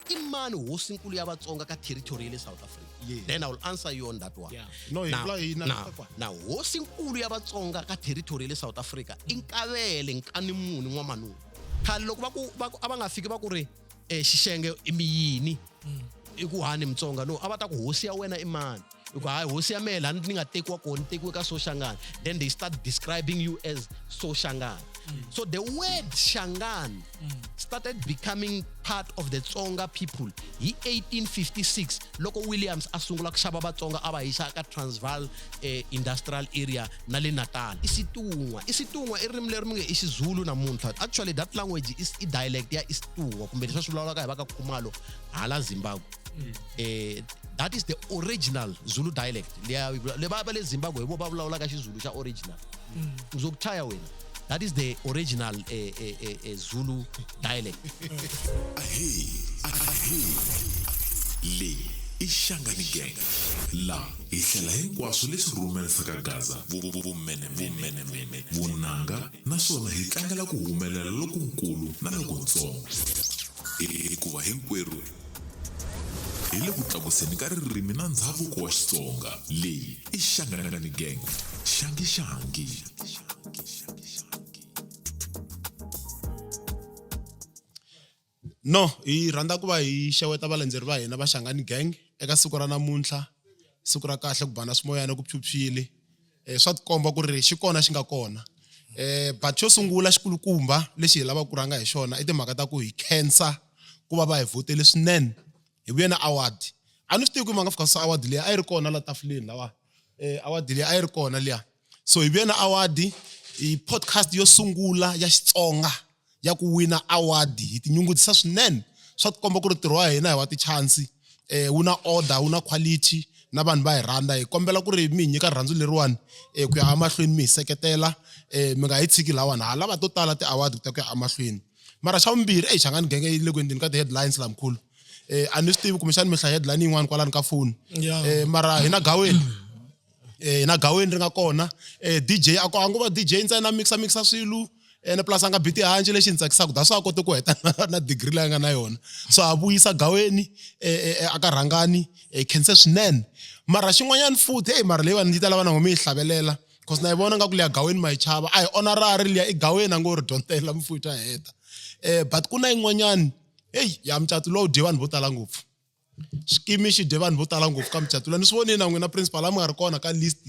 I mani hosinkulu ya Vatsonga ka territory ya le South Africa? Yeah. Then I will answer you on that one. Yeah. No, hi Now, vula hi na- now, now hosinkulu ya Vatsonga ka territory ya le South Africa i Nkavele Nkanimuni N'wamanunu. Khale loko va ku va ku a va nga fiki va ku ri eh, Xixenge i mi yini i ku hani Mutsonga no a va ta ku hosi ya wena i mani i ku hayi hosi ya mehe laha ni nga tekiwa kona ni tekiwe ka Soshangane then they start describing you as Soshangane so the word Shangaan started becoming part of the Tsonga people hi 1856 loko Williams a sungula ku xava Vatsonga a va yisa ka Transvaal Industrial Area na le Natal Isitun'wa Isitun'wa i ririmi leri mi nge i Xizulu namuntlha actually that language is i dialect ya Isitun'wa kumbe leswi va swi vulavulaka hi va ka Khumalo hala Zimbabwe that is the original Zulu dialect leya le va le Zimbabwe hi vo va vulavulaka Xizulu xa original ngizokuchaya wena that is the original Zulu dialect. Ahee, ahee. Leyi i Shangani Gang. La hi hlela hinkwaswo leswi rhumerisaka Gaza vumenemene, vunanga naswona hi tlangela ku humelela lokunkulu na lokuntsongo. Hikuva hinkwerhu hi le ku tlakuseni ka ririmi na ndzhavuko wa Xitsonga. Leyi i Shangani Gang. Xangi xangi. No, hi rhandza ku va hi xeweta valandzeri va hina va Shangani Gang eka siku ra namuntlha, siku ra kahle ku ba na swimoyana ku phyuphyile. Eh, swa tikomba ku ri xi kona xi nga kona. Eh, but xo sungula xikulukumba lexi hi lavaka ku rhanga hi xona i timhaka ta ku hi khensa ku va va hi vhotele swinene hi vuye na award. A ni swi tivi ku ma nga fika award liya a yi ri kona la tafuleni lawa. Eh, award liya a yi ri kona liya. So hi vuye na award i podcast yo sungula ya Xitsonga ya ku wina award hi tinyungubyisa swinene swa tikomba ku ri ntirho wa hina hi wa ti-chance eh wu na order wu na quality na vanhu va hi rhandza hi kombela ku ri mi hi nyika rirhandzu leriwani eh ku ya emahlweni mi hi seketela eh mi nga hi tshiki lawani ha lava to tala ti-award ku ta ku ya emahlweni mara xa vumbirhi eyi Shangani genge yi le ku endleni ka ti-headlines la mkhulu eh a ni swi tivi kumbexani mi hlaya headline yin'wana kwalani ka foni eh mara hi na gaweni eh na gaweni ri nga kona eh DJ a ko a ngo va DJ ntsena mixa mixa swilo ene plus a nga bi tihanci lexi ni tsakisaka that's why a kote ku heta na degree leyi a nga na yona so a vuyisa gaweni a ka rhangani khense swinene mara xin'wanyana futhi hey mara leyiwani yi ta lava na n'we mi yi hlavelela cause na yi vona nga ku liya gaweni ma yi chava a hi honorary liya i gaweni a ngo ri dyondzela mfuthi a heta but ku na yin'wanyani heyi ya mucato lowu dye vanhu vo tala ngopfu xikimi xi dye vanhu vo tala ngopfu ka mucato lowu ni swi vonile na n'wina principal a mi nga ri kona ka list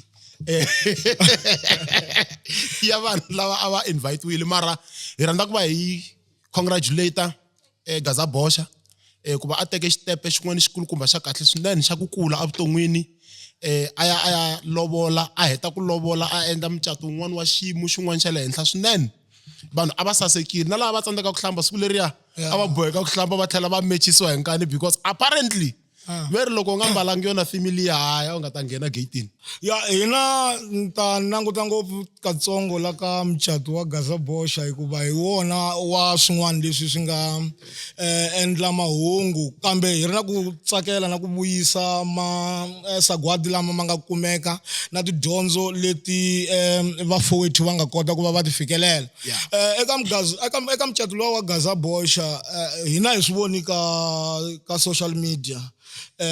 ya vanhu lava a va invite-wile mara hi rhandza ku va hi congratulate Gaza Boxa ku va a teke xitepe xin'wana xikulukumba xa kahle swinene xa ku kula evuton'wini a ya a ya lovola a heta ku lovola a endla mucato wun'wana wa xiyimo xin'wana xa le henhla swinene vanhu a va sasekile na lava va tsandzeka ku hlamba siku leriya a va boheka ku hlamba va tlhela va mechisiwa hi nkani because apparently ve ri loko u nga mbalangi yona theme liya haya u nga ta nghena gate-ini ya hina ni ta languta ngopfu katsongo la ka mucato wa Gaza Boxa hikuva hi wona wa swin'wana leswi swi nga endla mahungu kambe hi ri na ku tsakela na ku vuyisa ma sagwadi lama ma nga kumeka na tidyondzo leti vafowethu va nga kota ku va va ti fikelela eka mugazo eka eka mucato luwa wa Gaza Boxa hina hi swi voni ka ka social media a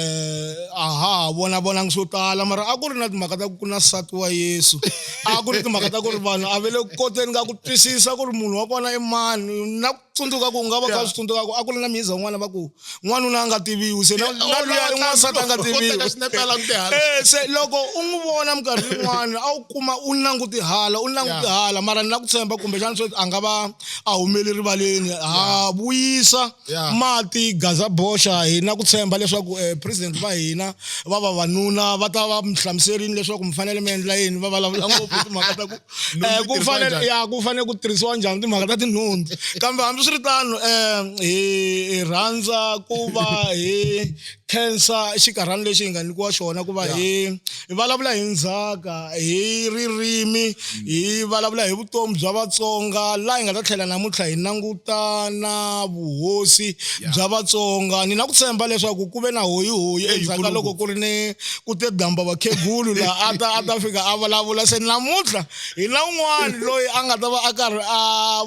ha ha vona vonangi swo tala mara a ku ri na timhaka ta ku na nsati wa Yesu a ku ri timhaka ta ku ri vanhu a va le koteni ka ku twisisa ku ri munhu wa kona i mani na ku tsundzuka ku u nga va kha swi tsundzuka ku a ku ri na miza un'wana va ku n'wanuna a nga tiviwi se na na luya i n'wansati a nga tiviwi se loko u n'wi vona minkarhi yin'wana a wu kuma u languti hala u languti hala mara ni na ku tshemba kumbexana sweswi a nga va a humele rivaleni ha vuyisa mati Gaza Boxa hi na ku tshemba leswaku president va hina va vavanuna va ta va mi hlamuserini leswaku mi fanele mi endla yini va vulavula ngopfu timhaka ta ku ku fanele ya ku fanele ku tirhisiwa njhani timhaka ta tinhundzu kambe hambiswiritano hi rhandza ku va hi khensa xikarhani lexi hi nga nyikiwa xona ku va hi hi vulavula hi ndzhaka hi ririmi hi vulavula hi vutomi bya Vatsonga laha hi nga ta tlhela namuntlha hi languta na vuhosi bya Vatsonga ni na ku tshemba leswaku ku ve na hoyihoyi endzhaku ka loko ku ri ni ku te damba vakhegulu laha a ta a ta fika a vulavula se namuntlha hi na un'wana loyi a nga ta va a karhi a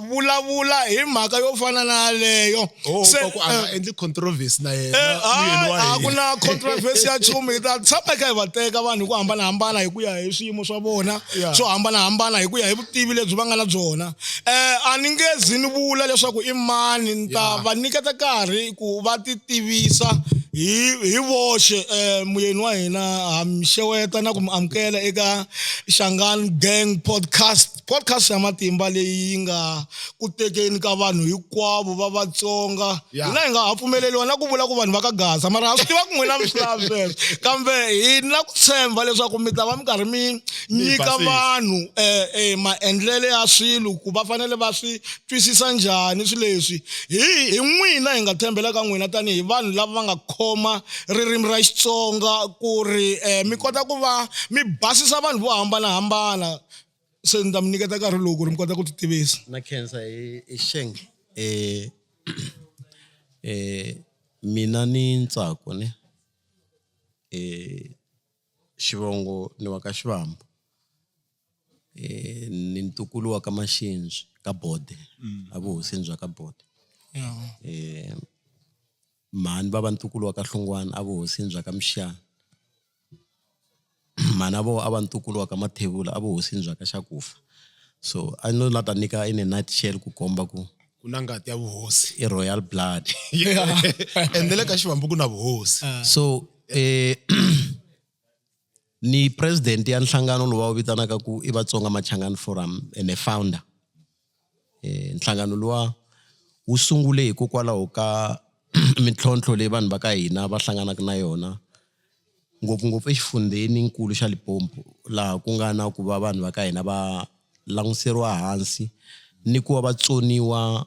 vulavula hi mhaka yo fana na yaleyo Oh, Se, ku a nga endli controversy na yena Eh, muyeni wa hayi, a ku hina. na controversy ya nchumu hi ta tshama hi kha hi va teka vanhu hi ku hambanahambana hi ku ya hi swiyimo swa vona Yeah. swo hambanahambana hi ku ya hi vutivi lebyi va nga na byona um a ni nge zi ni vula leswaku i mani ni ta Yeah. va nyiketa nkarhi ku va ti tivisa hi hi voxe um muyeni wa hina ha mi xeweta na ku mi amukela eka Shangani Gang Podcast podcast ya matimba leyi yi nga ku tekeni ka vanhu hinkwavo va Vatsonga Yeah. hina hi nga ha pfumeleriwa na ku vula ku vanhu va ka Gaza mara ha swi tiva ku n'wina mi swi lavi sweswo kambe hi na ku tshemba leswaku mi ta va mi karhi mi nyika basisa. vanhu maendlelo ya swilo ku va fanele va swi twisisa njhani swilo leswi hi hi n'wina hi nga tshembela ka n'wina tanihi vanhu lava va nga khoma ririmi ra Xitsonga ku ri mi kota ku va mi basisa vanhu vo hambanahambana se ni ta mi nyiketa nkarhi lowu ku ri mi kota ku ti tivisa na khensa hi xenge mina ni Ntsako ne xivongo ni wa ka Xivambu ni ntukulu wa ka Maxinji ka Bode a vuhosini bya ka Bode mhani va va ntukulu wa ka Hlungwani a vuhosini bya ka Mxiyani mhani a vo a va ntukulu wa ka Mathebula a vuhosini bya ka Xakufa so a no la ta nyika in a nutshell ku komba ku ku na ngati ya vuhosi i royal blood ende le ka xivambu ku na vuhosi so ni president ya nhlangano lowu va wu vitanaka ku i Vatsonga Machangani Forum and a founder nhlangano luwa wu sungule hikokwalaho ka mintlhontlho leyi vanhu va ka hina va hlanganaka na yona ngopfungopfu exifundzheni nkulu xa Limpopo laha ku nga na ku va vanhu va ka hina va languseriwa hansi ni ku va va tsoniwa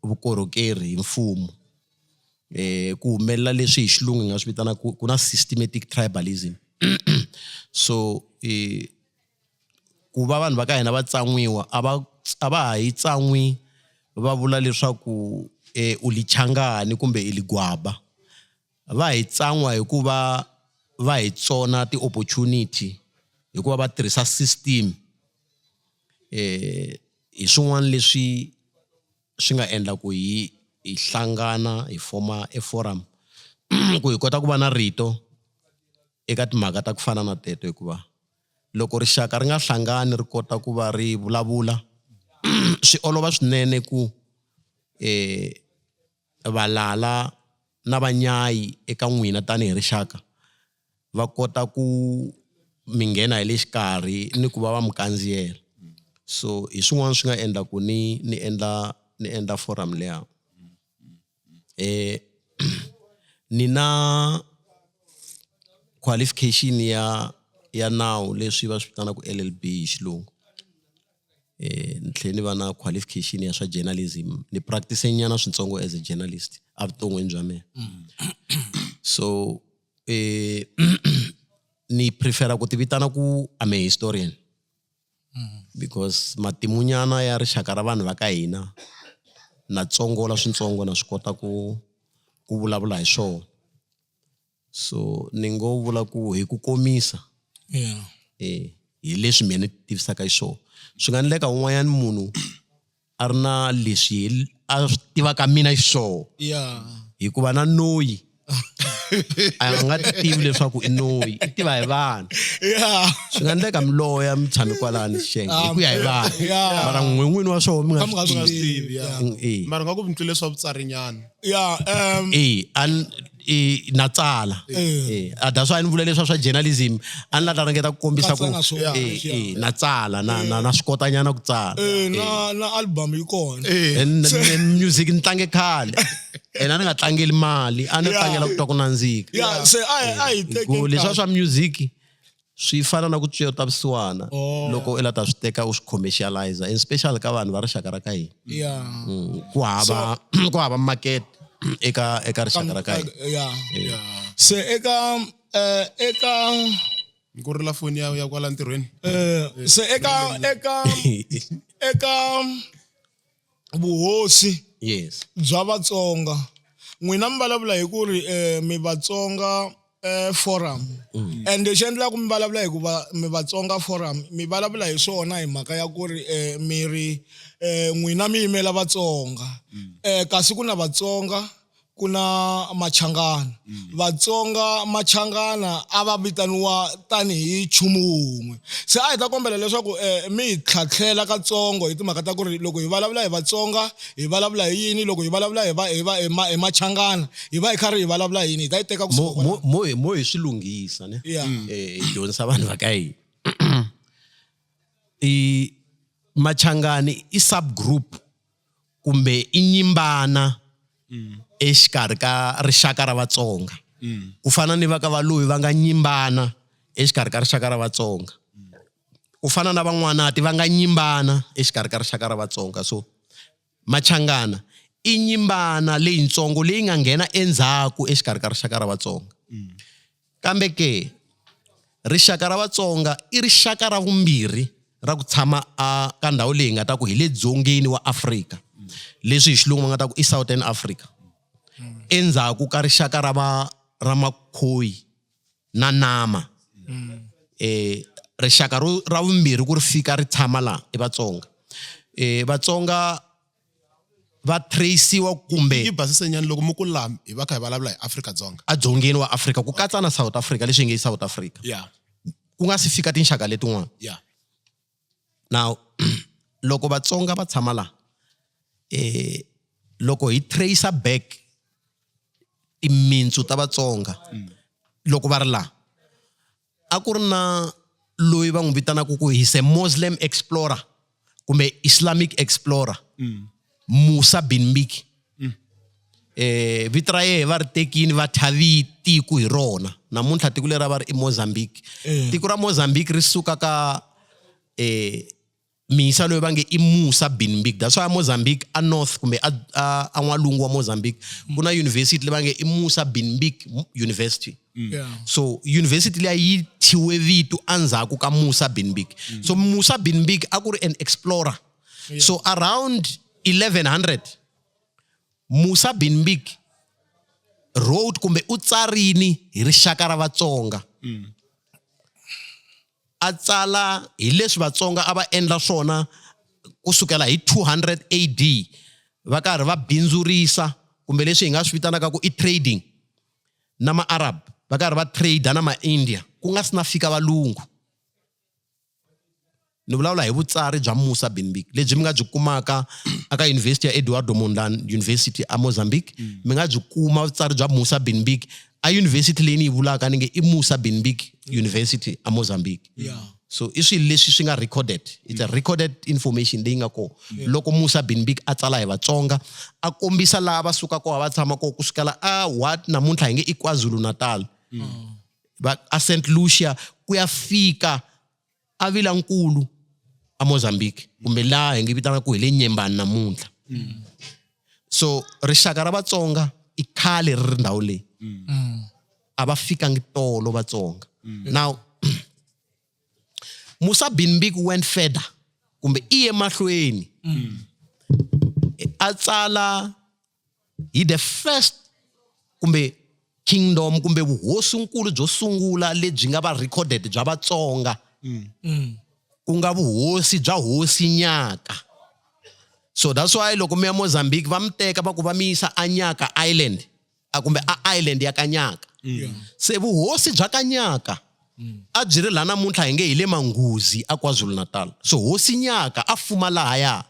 vukorhokeri hi mfumo ku humelela leswi hi xilungu hi nga swi vitanaka ku na systematic tribalism so ku va vanhu va ka hina va tsan'wiwa a va a va ha yi tsan'wi va vula leswaku u lichangani kumbe i ligwaba va hi tsan'wa hikuva va hi tsona ti-opportunity hikuva va tirhisa system hi swin'wana leswi swi nga endla ku hi hi hlangana hi foma e forum ku hi kota ku va na rito eka timhaka ta ku fana na teto hikuva loko rixaka ri nga hlangani ri kota ku va ri vulavula swi olova swinene ku valala na vanyayi eka n'wina tanihi rixaka va kota ku mi nghena hi le xikarhi ni ku va va mi kandziyela so hi swin'wana swi nga endla ku ni ni endla ni endla forum liya ni na qualification ya ya nawu leswi va swi vitanaka LLB hi xilungu ni tlhela ni va na qualification ya swa journalism ni practice nyana swintsongo as a journalist evuton'wini bya mina so ni prefera ku ti vitana ku I'm a historian because matimunyana ya rixaka ra vanhu va ka hina na tsongola swintsongo na swi kota ku ku vulavula hi swona so ni ngo vula ku hi ku komisa hi leswi mina ni tivisaka hi swona swi nga endleka un'wanyana munhu a ri na leswi a swi tivaka mina xiswona hikuva na noyi a nga ti tivi leswaku i noyi i tiva hi vanhu swi nga endleka mi loya mi tshame kwalani xenge hi ku ya hi vanhu mara n'we n'wini wa swona mi nga swi tivi mara nga ku mi tlule swa vutsarinyana na tsala that's why ni vula leswa swa journalism a ni la ta ringeta ku kombisa ku na tsala na na na swi kotanyana ku tsala na na album yi kona music ni tlange khale ene a ni nga tlangeli mali a ni tlangela ku twa ku nandzika se a hi ku leswiya swa music swi fana na ku tswiyota vusiwana loko i la ta swi teka u swi commercialize and special ka vanhu va rixaka ra ka hina ku hava ku hava market eka eka rixaka ra ka hina yeah. Se eka eka Ku rila foni ya ya kwala ntirhweni. Se eka vuhosi Yes. bya Vatsonga, n'wina mi vulavula hi ku ri mi Vatsonga forum, and lexi endlaka mi vulavula hi ku va mi Vatsonga forum, mi vulavula hi swona hi mhaka ya ku ri mi ri n'wina mi yimela Vatsonga, kasi ku na Vatsonga, ku na Machangana. Vatsonga, Machangana a va vitaniwa tanihi nchumu wun'we. Se a hi ta kombela leswaku mi hi tlhatlhela katsongo hi timhaka ta ku ri loko hi vulavula hi Vatsonga hi vulavula hi yini, loko hi vulavula hi va hi va hi ma hi Machangana hi va hi karhi hi vulavula hi yini, hi ta yi teka Mo kusuka mo mo hi mo hi swi lunghisa ne. Hi dyondzisa vanhu va ka hina. I Machangani i subgroup kumbe i nyimbana exikarhi ka rixaka ra Vatsonga. Ku fana ni va ka Valoyi va nga nyimbana exikarhi ka rixaka ra Vatsonga. Ku fana na van'wanati va nga nyimbana exikarhi ka rixaka ra Vatsonga. So Machangana i nyimbana leyitsongo leyi nga nghena endzhaku exikarhi ka rixaka ra Vatsonga. Kambe ke rixaka ra Vatsonga i rixaka ra vumbirhi ra ku tshama a ka ndhawu leyi nga ta ku hi le dzongeni wa Afrika, leswi hi xilungu va nga ta ku i Southern Africa, endzhaku ka rixaka ra va ra Makhoi na Nama. Rixaka ro ra vumbirhi ku ri fika ri tshama laha i Vatsonga. Vatsonga va trace-iwa kumbe Yi basise nyana loko mi ku laha hi va kha hi vulavula hi Afrika-Dzonga. A dzongeni wa Afrika, ku katsa na South Africa, leswi hi nge i South Africa. Ku nga si fika tinxaka letin'wana. Now loko Vatsonga va tshama laha, loko hi trace back timintsu ta Vatsonga loko va ri laha, a ku ri na loyi va n'wi vitanaka ku he's a Muslim explorer kumbe Islamic explorer, Musa bin Mbiki. Vito ra yena va ri tekini va thya tiko hi rona. Namuntlha tiko leri va ri i Mozambique. Tiko ra Mozambique ri suka ka miyisa loyi va nge i Musa bin Mbiki. That's why Mozambique a north kumbe a n'walungu wa Mozambique ku na university leyi va nge i Musa bin Mbiki University. So university liya yi thyiwe vito endzhaku ka Musa bin Mbiki. So Musa bin Mbiki a ku ri an explorer. So around 1100 Musa bin Mbiki wrote kumbe u tsarini hi rixaka ra Vatsonga. A tsala hi leswi Vatsonga a va endla swona kusukela hi 200 AD, va karhi va bindzurisa kumbe leswi hi nga swi vitanaka ku i trading na ma-Arab, va karhi va trade na ma-India ku nga si na fika valungu. Ni vulavula hi vutsari bya Musa bin Mbiki lebyi mi nga byi kumaka aka University ya Eduardo Mondlane University a Mozambique. Mi nga byi kuma vutsari bya Musa bin Mbiki a university leyi ni yi vulaka ni nge i Musa bin Mbiki University a Mozambique. So i swilo leswi swi nga recorded, it's a recorded information leyi nga kona. Loko Musa bin Mbiki a tsala hi Vatsonga, a kombisa laha va suka kona, va tshama kona kusukela a what namuntlha hi nge i KwaZulu Natal, va a Saint Lucia ku ya fika a Vilankulu a Mozambique, kumbe laha hi nge vitanaka ku hi le Nyembani namuntlha. So rixaka ra Vatsonga i khale ri ri ndhawu leyi. A va fikangi tolo Vatsonga. Now Musa bin Mbiki went further kumbe i ye mahlweni. A tsala hi the first kumbe kingdom kumbe vuhosinkulu byo sungula lebyi nga va recorded bya Vatsonga, ku nga vuhosi bya Hosi Nyaka. So that's why loko mi ya Mozambique va mi teka va ku va mi yisa a Nyaka Island, a kumbe a island ya ka Nyaka. Se vuhosi bya ka Nyaka a byi ri laha namuntlha hi nge hi le Manguzi a KwaZulu Natal. So Hosi Nyaka a fuma lahaya.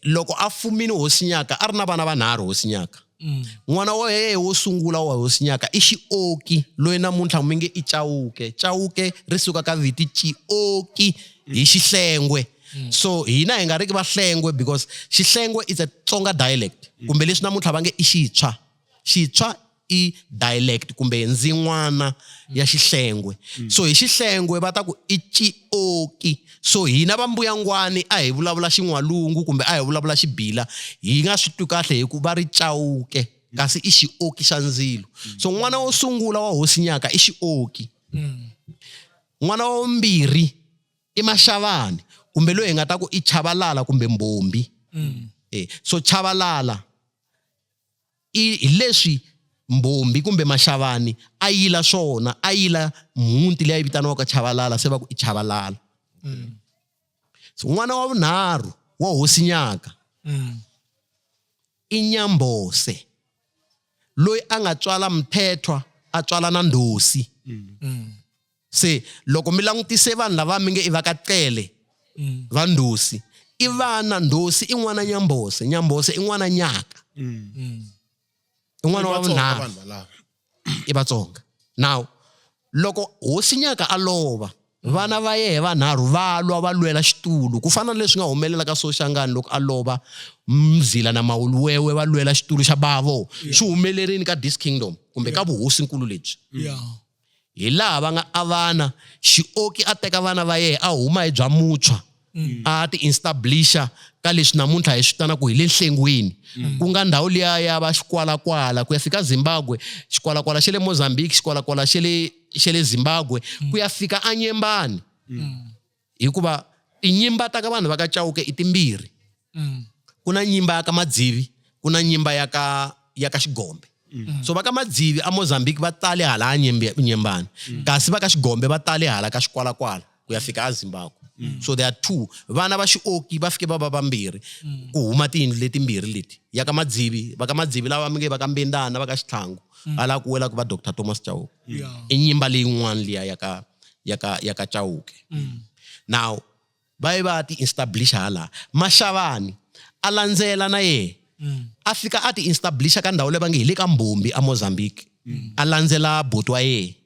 Loko a fumile Hosi Nyaka a ri na vana vanharhu Hosi Nyaka. N'wana wa yena wo sungula wa Hosi Nyaka i Xioki, loyi namuntlha mi nge i Chauke. Chauke ri suka ka viti Xioki hi Xihlengwe. So hina hi nga riki Vahlengwe because Xihlengwe is a Tsonga dialect, kumbe leswi namuntlha va nge i Xitshwa. Xitshwa i dialect kumbe ndzin'wana ya Xihlengwe. So hi Xihlengwe va ta ku i Xioki. So hina va Mbuyangwani a hi vulavula Xin'walungu kumbe a hi vulavula Xibila, hi nga swi twi kahle hi ku va ri Chauke. kasi i xioki xa ndzilo so n'wana wo sungula wa hosi nyaka i xioki n'wana wa vumbirhi i maxavani kumbe loyi hi nga ta ku i chavalala kumbe mbombi so chavalala i hi leswi mbombi kumbe maxavani a yila swona a yila mhunti leyi vitaniwaka chavalala se va ku i chavalala so n'wana wa vunharhu wa hosi nyaka i nyambose loyi a nga tswala mthethwa a tswala na ndhosi se loko mi langutise vanhu lava mi nge i va ka cele va ndhosi i vana ndhosi i n'wana nyambose nyambose i n'wana nyaka i n'wana wa vunharhu vanhu valava i vatsonga now loko hosi nyaka a lova vana va yehe vanharhu va lwa va lwela xitulu ku fana na leswi nga humelela ka soshangani loko a lova mzila na mawuluwewe va lwela xitulu xa bavo swi humelerini ka this kingdom kumbe ka vuhosinkulu lebyi Yeah. hi laha va nga avana xioki a teka vana va yehe a huma hi bya mutshwa a ti establisha ka leswi namuntlha hi swi vitanaka hi le nhlengweni ku nga ndhawu liya ya va xikwalakwala ku ya fika Zimbabwe xikwalakwala xa le Mozambique xikwalakwala xa le xa le Zimbabwe ku ya fika eNyembani hikuva tinyimba ta ka vanhu va ka Chauke i timbirhi ku na nyimba ya ka Madzivi ku na nyimba ya ka ya ka Xigombe so va ka Madzivi a Mozambique va tale hala a Nyembani kasi va ka Xigombe va tale hala ka Xikwalakwala ku ya fika a Zimbabwe so there are two vana va Xioki va fike va va vambirhi ku huma tiyindlu letimbirhi leti ya ka Madzivi va ka Madzivi lava mi nge va ka Mbendana va ka Xitlhangu hala ku welaka va Dr Thomas Chauke i nyimba leyin'wana liya ya ka ya ka ya ka Chauke now va ye va ti establisha hala Mashavani a landzela na yehe a fika a ti establisha ka ndhawu leyi va nge hi le ka Mbombi a Mozambique a landzela buti wa yehe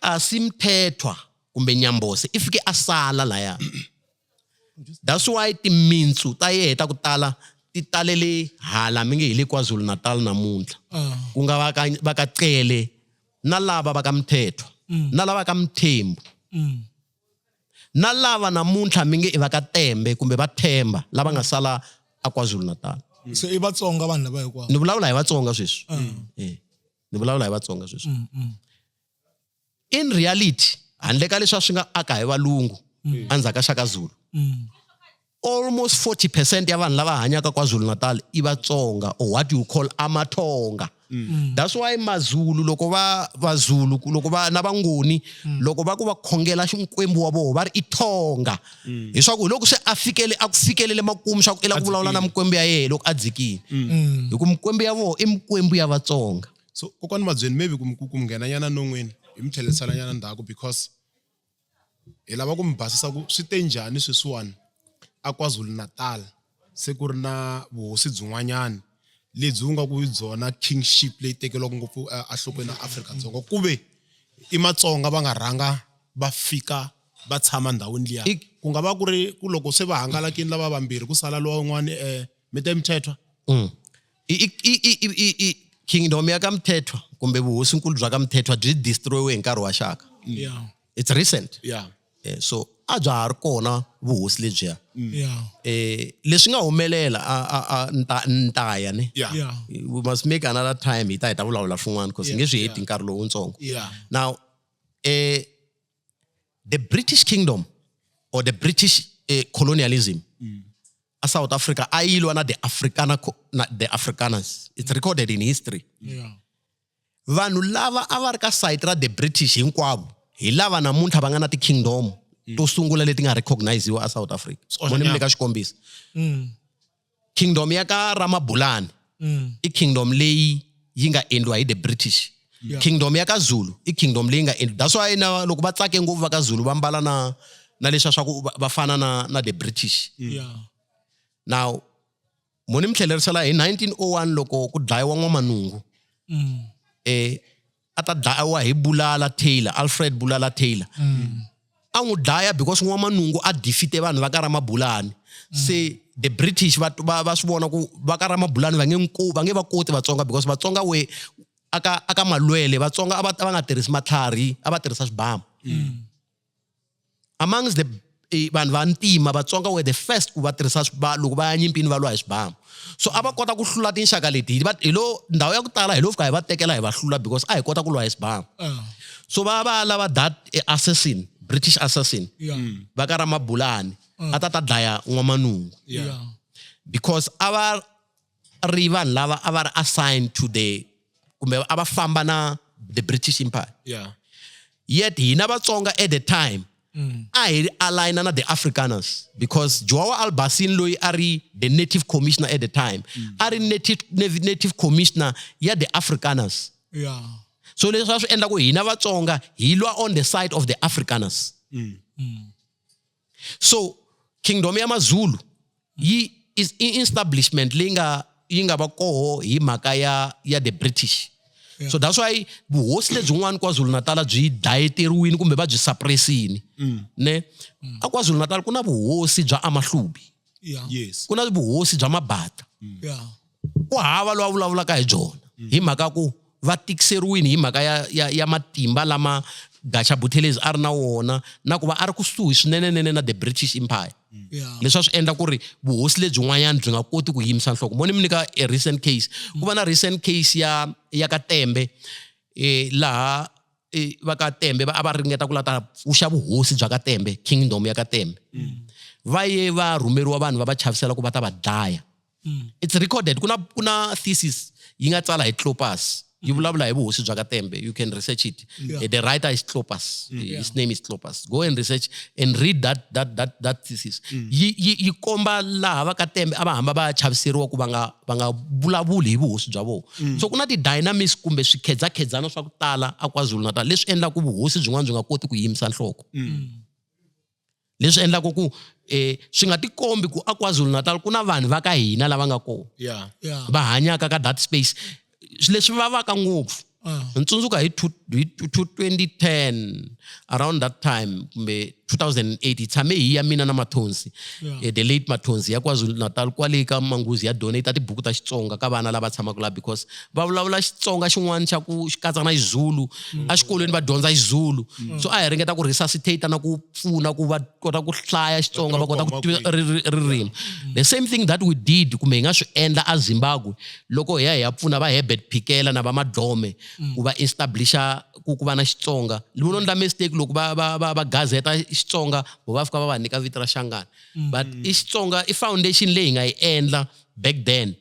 kasi Mthethwa kumbe Nyambose i fike a sala laya that's why timintsu ta yehe ta ku tala ti talele hala mi nge hi le KwaZulu Natal namuntlha ku nga va ka va ka Cele na lava va ka Mthethwa na lava ka Mthembu na lava namuntlha mi nge i va ka Tembe kumbe va Themba lava nga sala a KwaZulu Natal se i vatsonga vanhu lava hinkwavo ni vulavula hi Vatsonga sweswi ni vulavula hi Vatsonga sweswi in reality handle ka leswi a swi nga aka hi valungu endzhaku ka Shaka Zulu almost 40% ya vanhu lava hanyaka KwaZulu Natal i Vatsonga or what you call amathonga that's why mazulu loko va vazulu loko va na vangoni loko va ku va khongela xikwembu wa vona va ri i thonga hiswaku hi loko se a fikele a ku fikelele makumu swa ku i lava ku vulavula na mikwembu ya yena loko a dzikile hi ku mikwembu ya vona i mikwembu ya Vatsonga so kokwani Madzweni maybe ku mi nghena nyana non'wini hi mi tlherisela nyana ndzhaku because hi lava ku mi basisa ku swi te njhani sweswiwani a KwaZulu Natal se ku ri na vuhosi byin'wanyana lebyi wu nga ku byona kingship leyi tekeriwaka ngopfu enhlokweni ya Afrika-Dzonga ku ve i Matsonga va nga rhanga va fika va tshama ndhawini liya ku nga va ku ri ku loko se va hangalakile lava vambirhi ku sala lowa wun'wani mi te Mthethwa I kingdom ya ka Mthethwa kumbe vuhosinkulu bya ka Mthethwa byi destroy-iwe hi nkarhi wa Shaka it's recent so a bya ha ri kona vuhosi lebyiya leswi nga humelela a ntaya ne we must make another time hi ta hi ta vulavula swin'wana because hi nge swi heti nkarhi lowutsongo now the British kingdom or the British colonialism a South Africa a yi lwa na the Afrikaner na the Afrikaners it's recorded in history vanhu lava a va ri ka side ra the British hinkwavo hi lava namuntlha va nga na ti-kingdom to sungula leti nga recogniziwa a South Africa mo ni mi nyika xikombiso kingdom ya ka Ramabulana i kingdom leyi yi nga endliwa hi the British kingdom ya ka Zulu i kingdom leyi nga endliwa that's why na loko va tsake ngopfu va ka Zulu va mbala na na leswiya swa ku va fana na na the British now mo ni mi tlhelerisela hi 1901 loko ku dlayiwa N'wamanungu a ta dlayiwa hi Bulala Taylor Alfred Bulala Taylor a n'wi dlaya because N'wamanungu a defeat vanhu va ka Ramabulana se the British va va va swi vona ku va ka Ramabulana va nge va nge va koti Vatsonga because Vatsonga we aka aka malwele Vatsonga a va a va nga tirhisi matlhari a va tirhisa swibamu amongst the vanhu va ntima Vatsonga were the first ku va tirhisa loko va ya nyimpini va lwa hi swibamu so a va kota ku hlula tinxaka leti hi lo ndhawu ya ku tala hi lo fika hi va tekela hi va hlula because a hi kota ku lwa hi swibamu so va va lava that assassin British assassin va ka Ramabulani a ta ta dlaya N'wamanungu because a va ri vanhu lava a va ri assigned to the kumbe a va famba na the British Empire yet hina Vatsonga at the time a hi aligna na the Afrikaners because Joao Albasin loyi a ri the native commissioner at the time a ri native commissioner ya the Afrikaners so leswi a swi endla ku hina Vatsonga hi lwa on the side of the Afrikaners so kingdom ya Mazulu yi is establishment leyi nga yi nga va koho hi mhaka ya the British so that's why vuhosi lebyin'wana KwaZulu-Natal byi dayeteriwini kumbe va byi suppressini ne a KwaZulu-Natal ku na vuhosi bya Amahlubi ku na vuhosi bya Mabata ku hava loyi a vulavulaka hi byona hi mhaka ku va tikiseriwini hi mhaka ya matimba lama Gacha Buthelezi a ri na wona na ku va a ri kusuhi swinenenene na the British Empire leswi a swi endla ku ri vuhosi lebyin'wanyana byi nga koti ku yimisa nhloko mo ni mi nyika a recent case ku va na recent case ya ka Tembe laha va ka Tembe va a va ringeta ku lava ta pfuxa vuhosi bya ka Tembe kingdom ya ka Tembe va ye va rhumeriwa vanhu va va chavisela ku va ta va dlaya it's recorded ku na thesis yi nga tsala hi Klopas yi vulavula hi vuhosi bya ka Tembe you can research it the writer is Klopas his name is Klopas go and research and read that thesis yi komba laha va ka Tembe a va hamba va chaviseriwa ku va nga vulavuli hi vuhosi bya vona so ku na ti-dynamics kumbe swikhedzakhedzana swa ku tala a KwaZulu-Natal leswi endlaka ku vuhosi byin'wana byi nga koti ku yimisa nhloko leswi endlaka ku swi nga tikombi ku a KwaZulu-Natal ku na vanhu va ka hina lava nga kona va hanyaka ka that space leswi vavaka ngopfu ni tsundzuka hi 2010 around that time kumbe 2008 hi tshame hi ya mina na Mathonsi the late Mathonsi ya KwaZulu-Natal kwale ka Manguzi ya donate tibuku ta Xitsonga ka vana lava tshamaka la because va vulavula Xitsonga xin'wana xa ku xi katsa na Xizulu exikolweni va dyondza Xizulu so a hi ringeta ku resuscitate na ku pfuna ku va kota ku hlaya Xitsonga va kota ku tiva ririmi the same thing that we did kumbe hi nga swi endla a Zimbabwe loko hi ya hi ya pfuna va Herbert Phikela na va Madlome ku va establisha ku va na Xitsonga ni vona ndla mistake loko va gazeta Xitsonga vo va fika va va nyika vito ra Shangani but i Xitsonga i foundation leyi hi nga yi endla back then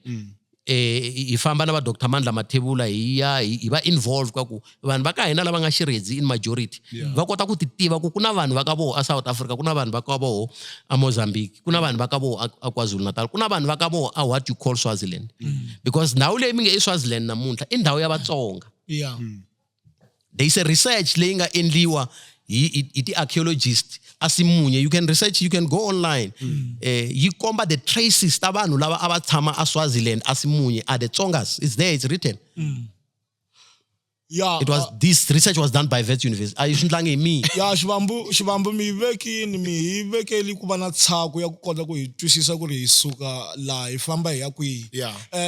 hi famba na va Dr Mandla Mathebula hi ya hi va involved ka ku vanhu va ka hina lava nga Xiredzi in majority va kota ku ti tiva ku ku na vanhu va ka voho a South Africa ku na vanhu va ka voho a Mozambique ku na vanhu va ka voho a KwaZulu-Natal ku na vanhu va ka voho a what you call Swaziland because ndhawu leyi mi nge i Swaziland namuntlha i ndhawu ya Vatsonga there is a research leyi nga endliwa hi ti-archaeologist asimunye you can research you can go online yi komba the traces ta vanhu lava a va tshama a Swaziland asimunye are the Tsongas it's there it's written it was this research was done by Wits University a yi swi ndlangi hi mina Xivambu mi vekini mi hi vekeli ku va na tshaku ya ku kota ku hi twisisa ku ri hi suka laha hi famba hi ya kwihi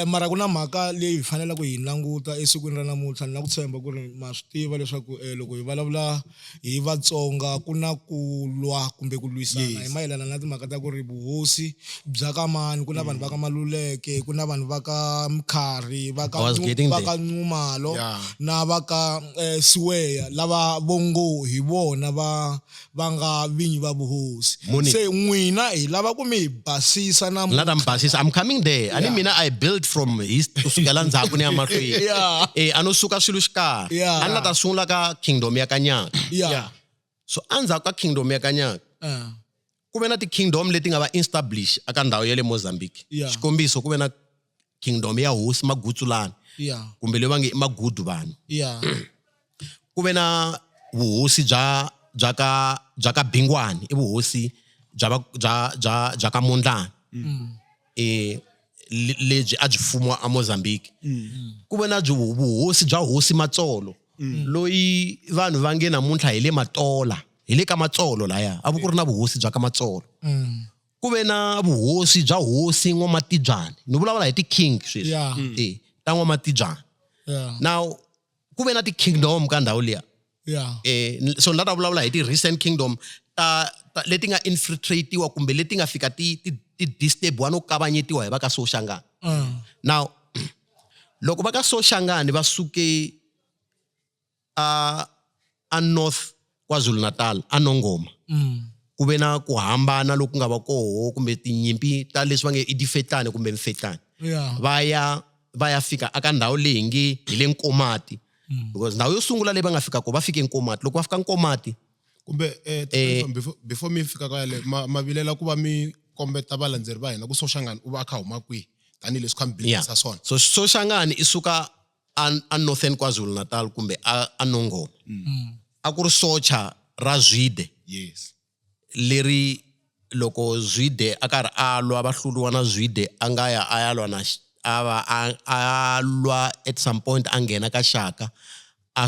mara ku na mhaka leyi hi faneleke ku hi languta esikwini ra namuntlha ni na ku tshemba ku ri ma swi tiva leswaku loko hi vulavula hi Vatsonga ku na ku lwa kumbe ku lwisana hi mayelana na timhaka ta ku ri vuhosi bya ka mani ku na vanhu va ka Maluleke ku na vanhu va ka Mkhari va ka va ka Nxumalo na va ka Siweya lava vongo hi vona va nga vinyi va vuhosi se n'wina hi lava ku mi hi basisa na la ta mi basisa I'm coming there ani mina I built from his kusukela ndzhaku ni ya mahlweni a no suka swilo xikarhi a ni la ta sungula ka kingdom ya ka Nyaka so endzhaku ka kingdom ya ka Nyaka ku ve na ti-kingdom leti nga va establish aka ndhawu ya le Mozambique xikombiso ku ve na kingdom ya hosi Magutsulani kumbe leyi va nge i Magudu vanhu ku ve na vuhosi bya ka Bingwani i vuhosi bya ka Mondlani lebyi a byi fumiwa a Mozambique ku ve na vuhosi bya hosi Matsolo loyi vanhu va nge namuntlha hi le Matola hi le ka Matsolo laya a ku ri na vuhosi bya ka Matsolo ku ve na vuhosi bya hosi N'wamatibyani ni vulavula hi ti-king sweswi ta N'wamatibyani now ku ve na ti-kingdom ka ndhawu liya so ni la ta vulavula hi ti-recent kingdom ta, ta leti nga infiltratiwa kumbe leti nga fika ti ti, ti disturbiwa no kavanyetiwa hi va ka Soshangane. Now loko va ka Soshangane va suke a a North KwaZulu-Natal a Nongoma ku ve na ku hambana loku nga va koho kumbe tinyimpi ta leswi va nge i difetlane kumbe mfetlane va ya va ya fika aka ndhawu leyi nge hi le Nkomati because ndhawu yo sungula leyi va nga fika ko va fike Nkomati loko va fika Nkomati kumbe before mi fika ka yaleyo ma vilela ku va mi kombeta valandzeri va hina ku Soshangane u va a kha huma kwihi tanihileswi kha mi bilisa swona so Soshangane i suka a Northern KwaZulu-Natal kumbe a Nongoma a ku ri socha ra Zwide yes leri loko Zwide a karhi a lwa va hluriwa na Zwide a nga ya a ya lwa na a va a lwa at some point a nghena ka Shaka a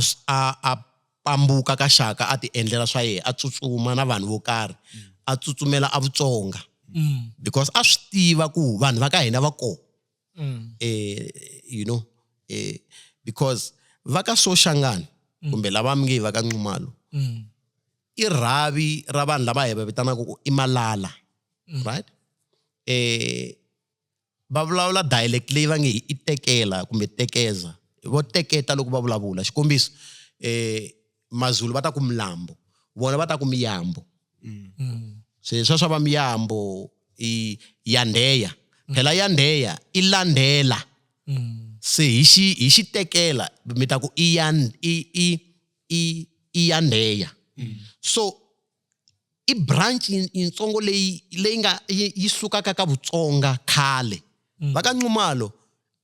a pambuka ka Shaka a ti endlela swa yena a tsutsuma na vanhu vo karhi a tsutsumela a Vutsonga because a swi tiva ku vanhu va ka hina va kona you know because va ka Soshangane kumbe lava mi nge va ka Nxumalo i rhavi ra vanhu lava hi va vitanaka ku i Malala right va vulavula dialect leyi va nge i tekela kumbe tekeza vo teketa loko va vulavula xikombiso Mazulu va ta ku milambo vona va ta ku miyambo se swa swa va miyambo i yandeya phela yandeya i landela se hi xi hi xitekela mi ta ku i yan i i i i yandeya so i branch yitsongo leyi leyi nga yi sukaka ka Vutsonga khale va ka Nxumalo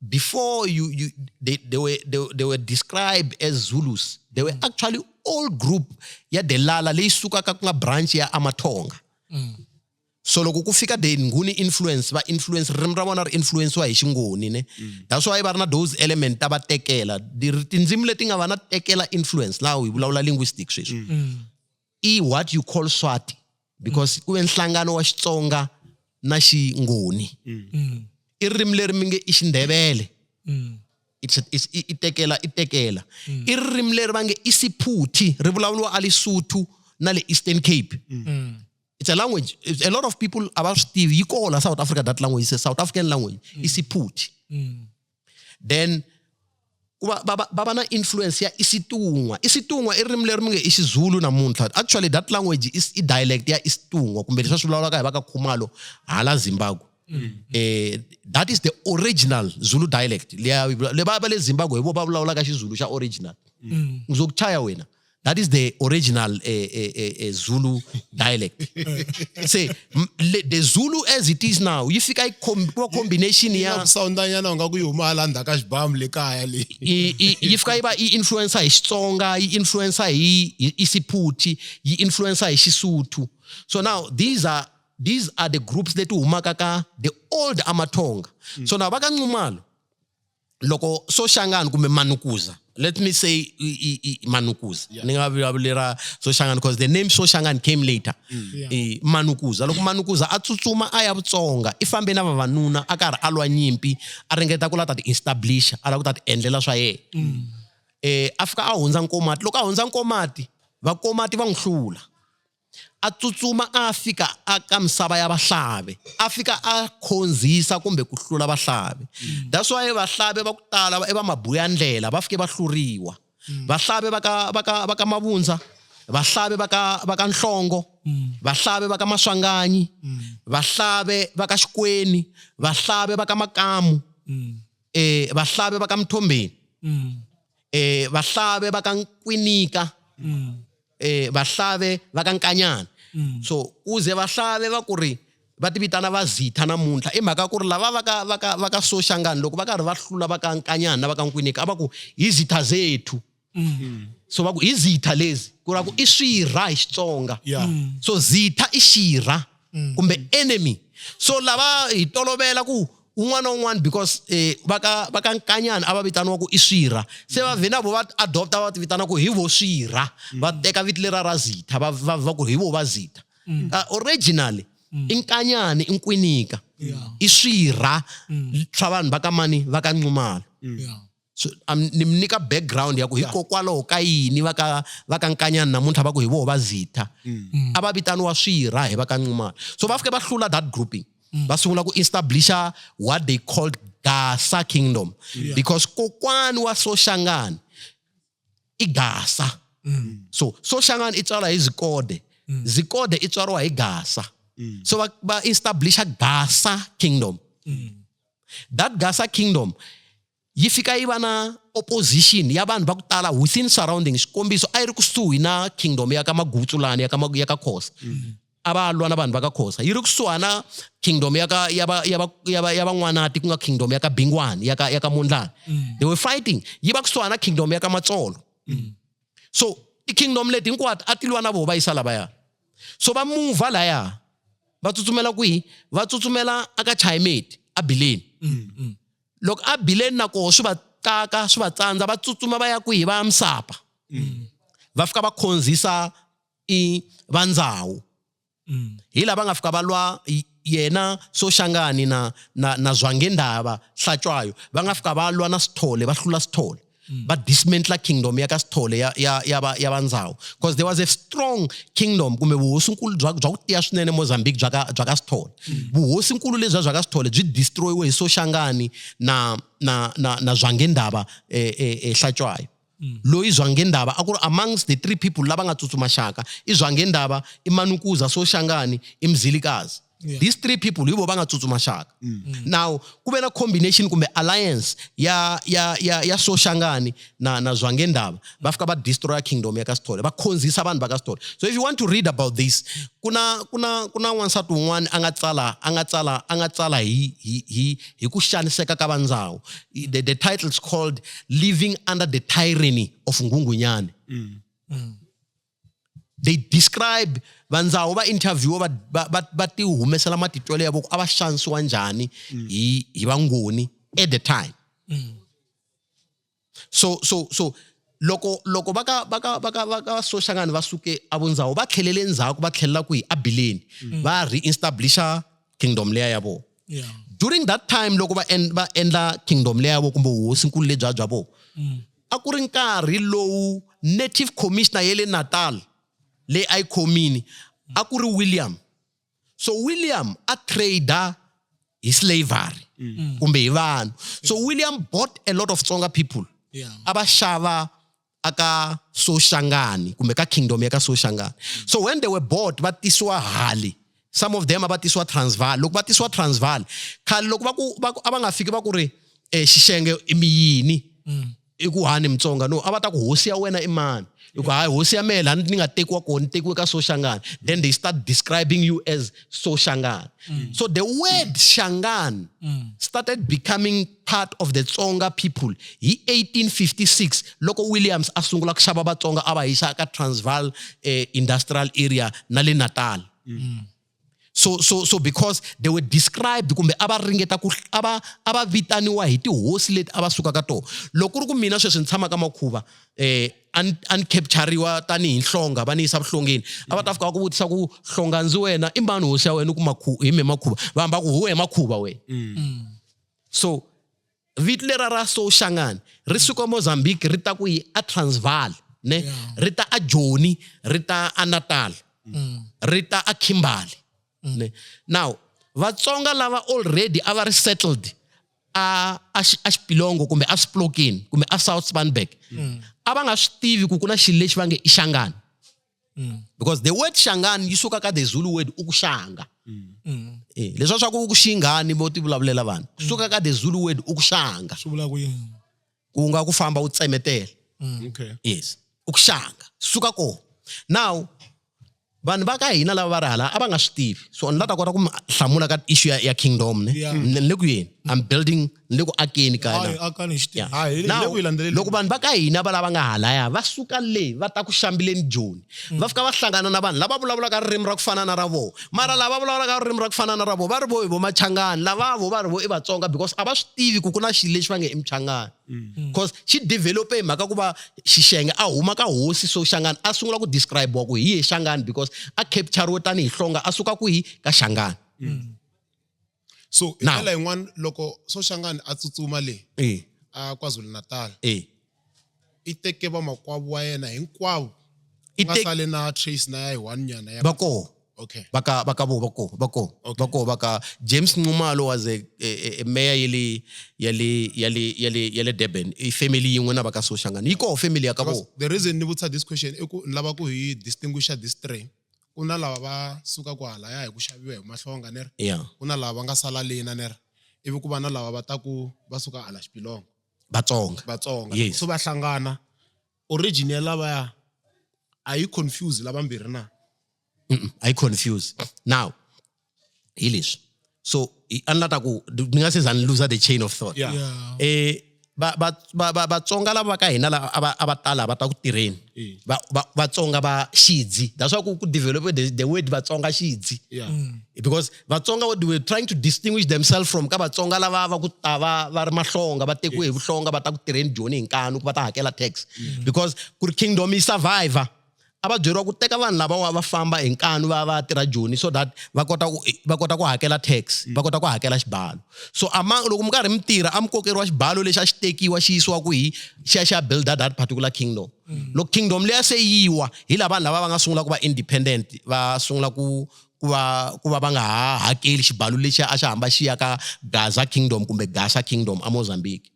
before you you they were described as Zulus they were actually all group ya Delala leyi sukaka ku nga branch ya Amathonga so loko ku fika the Nguni influence va influence ririmi ra vona ri influensiwa hi xingoni ne that's why va ri na those element ta va tekela tindzimi leti nga va na tekela influence now hi vulavula linguistics sweswi i what you call Swati because ku ve nhlangano wa Xitsonga na Xingoni i ririmi leri mi nge i Xindebele i tekela i tekela i ririmi leri va nge i Siphuthi ri vulavuriwa a Lesotho na le Eastern Cape it's a language a lot of people a va swi tivi yi kona South Africa that language is a South African language i Siphuthi then ku va va va va na influence ya Isitungwa Isitungwa i ririmi leri mi nge i Xizulu namuntlha actually that language is i dialect ya Isitungwa kumbe leswi va swi vulavulaka hi va ka Khumalo hala Zimbabwe that is the original Zulu dialect liya le va va le Zimbabwe hi vo va vulavulaka Xizulu xa original ngizokuchaya wena that is the original Zulu dialect se the Zulu as it is now yi fika yi ku va combination ya soundanyana u nga ku yi huma hala ndzhaku ka xibamu le kaya le yi fika yi va yi influencer hi Xitsonga yi influencer hi Isiphuthi yi influencer hi Xisuthu so now these are the groups leti humaka ka the old Amathonga so now va ka Nxumalo loko Soshangane kumbe Manukuza let me say Manukuza ni nga vulavulera Soshangane because the name Soshangane came later Manukuza loko Manukuza a tsutsuma a ya Vutsonga i fambe na vavanuna a karhi a lwa nyimpi a ringeta ku la ta ti establish a lava ku ta ti endlela swa yena a fika a hundza Nkomati loko a hundza Nkomati Vakomati va n'wi hlula a tsutsuma a fika a ka misava ya Vahlave a fika a khonzisa kumbe ku hlula Vahlave that's why Vahlave va ku tala i va mabuya ndlela va fike va hluriwa Vahlave va ka va ka va ka Mavundza Vahlave va ka va ka Nhlongo Vahlave va ka Maswanganyi Vahlave va ka Xikweni Vahlave va ka Makamu Vahlave va ka Mthombeni Vahlave va ka Nkwinika Vahlave va ka Nkanyana so uze Vahlave va ku ri va ti vitana va Zitha namuntlha i mhaka ku ri lava va ka va ka va ka Soshangane loko va karhi va hlula va ka Nkanyana na va ka Nkwinika a va ku hi Zitha zethu so va ku hi Zitha lezi ku ra ku i swirha hi Xitsonga so Zitha i xirha kumbe enemy so lava hi tolovela ku un'wana na un'wana because va ka va ka Nkanyana a va vitaniwa ku i swirha se va vhina vo va adopta va ti vitana ku hi vo swirha va teka vito lera ra Zitha va va va ku hi vo va Zitha originally i Nkanyana i Nkwinika i swirha swa vanhu va ka mani va ka Nxumalo So, ni mi nyika background ya ku hikokwalaho ka yini va ka va ka Nkanyani namuntlha va ku hi voho va Zitha. A va vitaniwa swirha hi va ka Nxumalo. So va fike va hlula that grouping. Va sungula ku establisha what they called Gasa Kingdom. Because kokwani wa Soshangane i Gasa. So Soshangane i tswala hi Zikode. Zikode i tswariwa hi Gasa. So va establisha Gasa Kingdom. That Gasa Kingdom yi fika yi va na opposition ya vanhu va ku tala within surrounding. Xikombiso, a yi ri kusuhi na kingdom ya ka Magutsulani, ya ka Khosa. A va lwa na vanhu va ka Khosa. Yi ri kusuhi na kingdom ya ka ya va ya va ya va ya van'wanati, ku nga kingdom ya ka Bingwani, ya ka Mondlane. They were fighting. Yi va kusuhi na kingdom ya ka Matsolo. So ti kingdom leti hinkwato a ti lwa na voho va yisa lavaya. So va move laya, va tsutsumela kwihi? Va tsutsumela aka Chayimeti a Bileni. Loko a Bileni na koho swi va kaka, swi va tsandza, va tsutsuma va ya kwihi? Va ya Msapa. Va fika va khonzisa i vandzawu. Hi lava nga fika va lwa yena Soshangani na Zwangendaba Hlatshwayo, va nga fika va lwa na Sithole, va hlula Sithole. Va dismantle kingdom ya ka Sithole ya vandzawu, because there was a strong kingdom kumbe vuhosinkulu bya ku tiya swinene Mozambique bya ka Sithole. Vuhosinkulu lebyi bya ka Sithole byi destroyiwe hi Soshangani na Zwangendaba Hlatshwayo. Loyi Zwangendaba a ku ri amongst the three people lava nga tsutsuma xaka, i Zwangendaba, i Manukuza Soshangani, i Mzilikazi. These three people hi vo va nga tsutsuma xaka. Now ku ve na combination kumbe alliance ya Soshangani na Zwangendaba, va fika va destroy kingdom ya ka Sithole, va khonzisa vanhu va ka Sithole. So if you want to read about this, ku na wansati wun'wana a nga tsala hi ku xaniseka ka vandzawu. The title is called Living Under the Tyranny of Ngungunyane. They describe vandzawu, va interview, va ti humesela matitwelo ya voko a va xanisiwa njhani hi vangoni at the time. So loko va ka Soshangani va suke avundzawu, va tlhelele ndzhaku, va tlhelela kwihi? Abileni. Va re-establisha kingdom leya ya vona. During that time loko va endla kingdom leya vo kumbe vuhosinkulu lebya bya vona, a ku ri nkarhi lowu native commissioner ya le Natal leyi a yi khomini a ku ri William. So William a trader hi slavery kumbe hi vanhu. So William bought a lot of Tsonga people. A va xava aka Soshangani kumbe ka kingdom ya ka Soshangani. So when they were bought, va tisiwa hali. Some of them a va tisiwa Transvaal. Loko va tisiwa Transvaal, khale loko va ku a va nga fiki va ku ri xixenge i mi yini, i ku hani Mutsonga, no, a va ta ku hosi ya wena i mani? I ku hayi, hosi ya mehe laha ni nga tekiwa kona, ni tekiwe ka Soshangani. Then they start describing you as Soshangani. So the word Shangan started becoming part of the Tsonga people hi 1856, loko Williams a sungula ku xava Vatsonga a va yisa ka Transvaal industrial area na le Natal. So because they were described kumbe a va ringeta ku a va vitaniwa hi tihosi leti a va suka ka tona. Loko ku ri ku mina sweswi ni tshama ka Makhuva, a ni capturiwa tanihi nhlonga, va ni yisa vuhlongeni, a va ta fika va ku vutisa ku hlonga ndzi wena, i mani hosi ya wena? Ku hi me Makhuva. Va hamba ku huwe Makhuva wena. So vito lera ra Soshangani ri suka Mozambique ri ta ku yi a Transvaal ne, ri ta a Joni, ri ta a Natal, ri ta a Kimberley ne. Now Vatsonga lava already a va ri settled a Xipilongo kumbe a Splokeni kumbe a South Spanberg, a va nga swi tivi ku ku na xilo lexi va nge i Shangani, because the word Shangani yi suka ka the Zulu word ukushanga. Leswiya swa ku ukuxingani vo ti vulavulela vanhu, suka ka the Zulu word ukushanga. Swi vula ku yini? Ku nga ku famba u tsemetela. Yes, ukushanga suka ko. Now vanhu va ka hina lava va ri hala a va nga swi tivi. So ni la ta kota ku mi hlamula ka issue ya kingdom ne. Ni le ku yeni, I'm building, ni le ku akeni ka Hayi, akani hi xitivi. Hayi, hi le Now, ku yi landzeleleni. loko vanhu va ka hina va lava nga halaya va suka le va ta ku xambileni Joni, va fika va hlangana na vanhu lava vulavulaka ririmi ra ku fana na ra vona. Mara lava vulavulaka ririmi ra ku fana na ra vona va ri vo hi vo Machangani, lava vo va ri vo i Vatsonga, because a va swi tivi ku ku na xilo lexi va nge i Mchangani, because xi develope hi mhaka ku va Xixenge a huma ka hosi Soshangani, a sungula ku describe wa ku hi ye Shangani, because a capturiwe tanihi hlonga a suka kwihi? Ka Shangani. So hi Now. ndlela yin'wana, loko Soshangani a tsutsuma le, A KwaZulu-Natal. Eh. I teke vamakwavo wa yena hinkwavo. I Nga tek- sale na trace na ya yi one nyana ya Va koho. Okay. Va ka vo va koho, va koho. Okay. Va koho va ka James Nxumalo was a mayor ya le Durban. I family yin'we na va ka Soshangane. Yi koho family ya ka vo. Because the reason ni vutisa this question i ku ni lava ku hi distinguisha this three. Ku na lava va suka kwahalaya hi ku xaviwa hi mahlonga ne ri. Yeah. Ku na lava va nga sala lena ne ri. Ivi ku va na lava va ta ku va suka hala Xipilongo. Vatsonga. Vatsonga. Yes. So va hlangana. Origin ya lavaya a yi confuse lavambirhi na? A yi confuse. Now, hi leswi. So, a ni la ta ku ni nga se za ni lose the chain of thought. Yeah. Yeah. Vatsonga lava ka hina lava a va tala va ta ku tirheni. Eh. Vatsonga va xidzi. That's why ku develop the word Vatsonga xidzi. Yeah. Because Vatsonga they were trying to distinguish themselves from ka Vatsonga lava va ku ta va ri mahlonga, va tekiwe hi vuhlonga, va ta ku tirheni Joni hi nkanu ku va ta hakela tax. Because ku ri kingdom yi survive, a va byeriwa ku teka vanhu lavawa va famba hi nkanu va tirha Joni so that va kota ku hakela tax, va kota ku hakela xibalo. So among loko mi karhi mi tirha a mi kokeriwa xibalo lexi a xi tekiwa xi yisiwa ku hi xi ya xi ya builda that particular kingdom. Loko kingdom liya se yiwa hi lava vanhu lava va nga sungula ku va independent, va sungula ku va va nga ha hakeli xibalo lexi a xi hamba xi ya ka Gaza Kingdom kumbe Gasa Kingdom a Mozambique.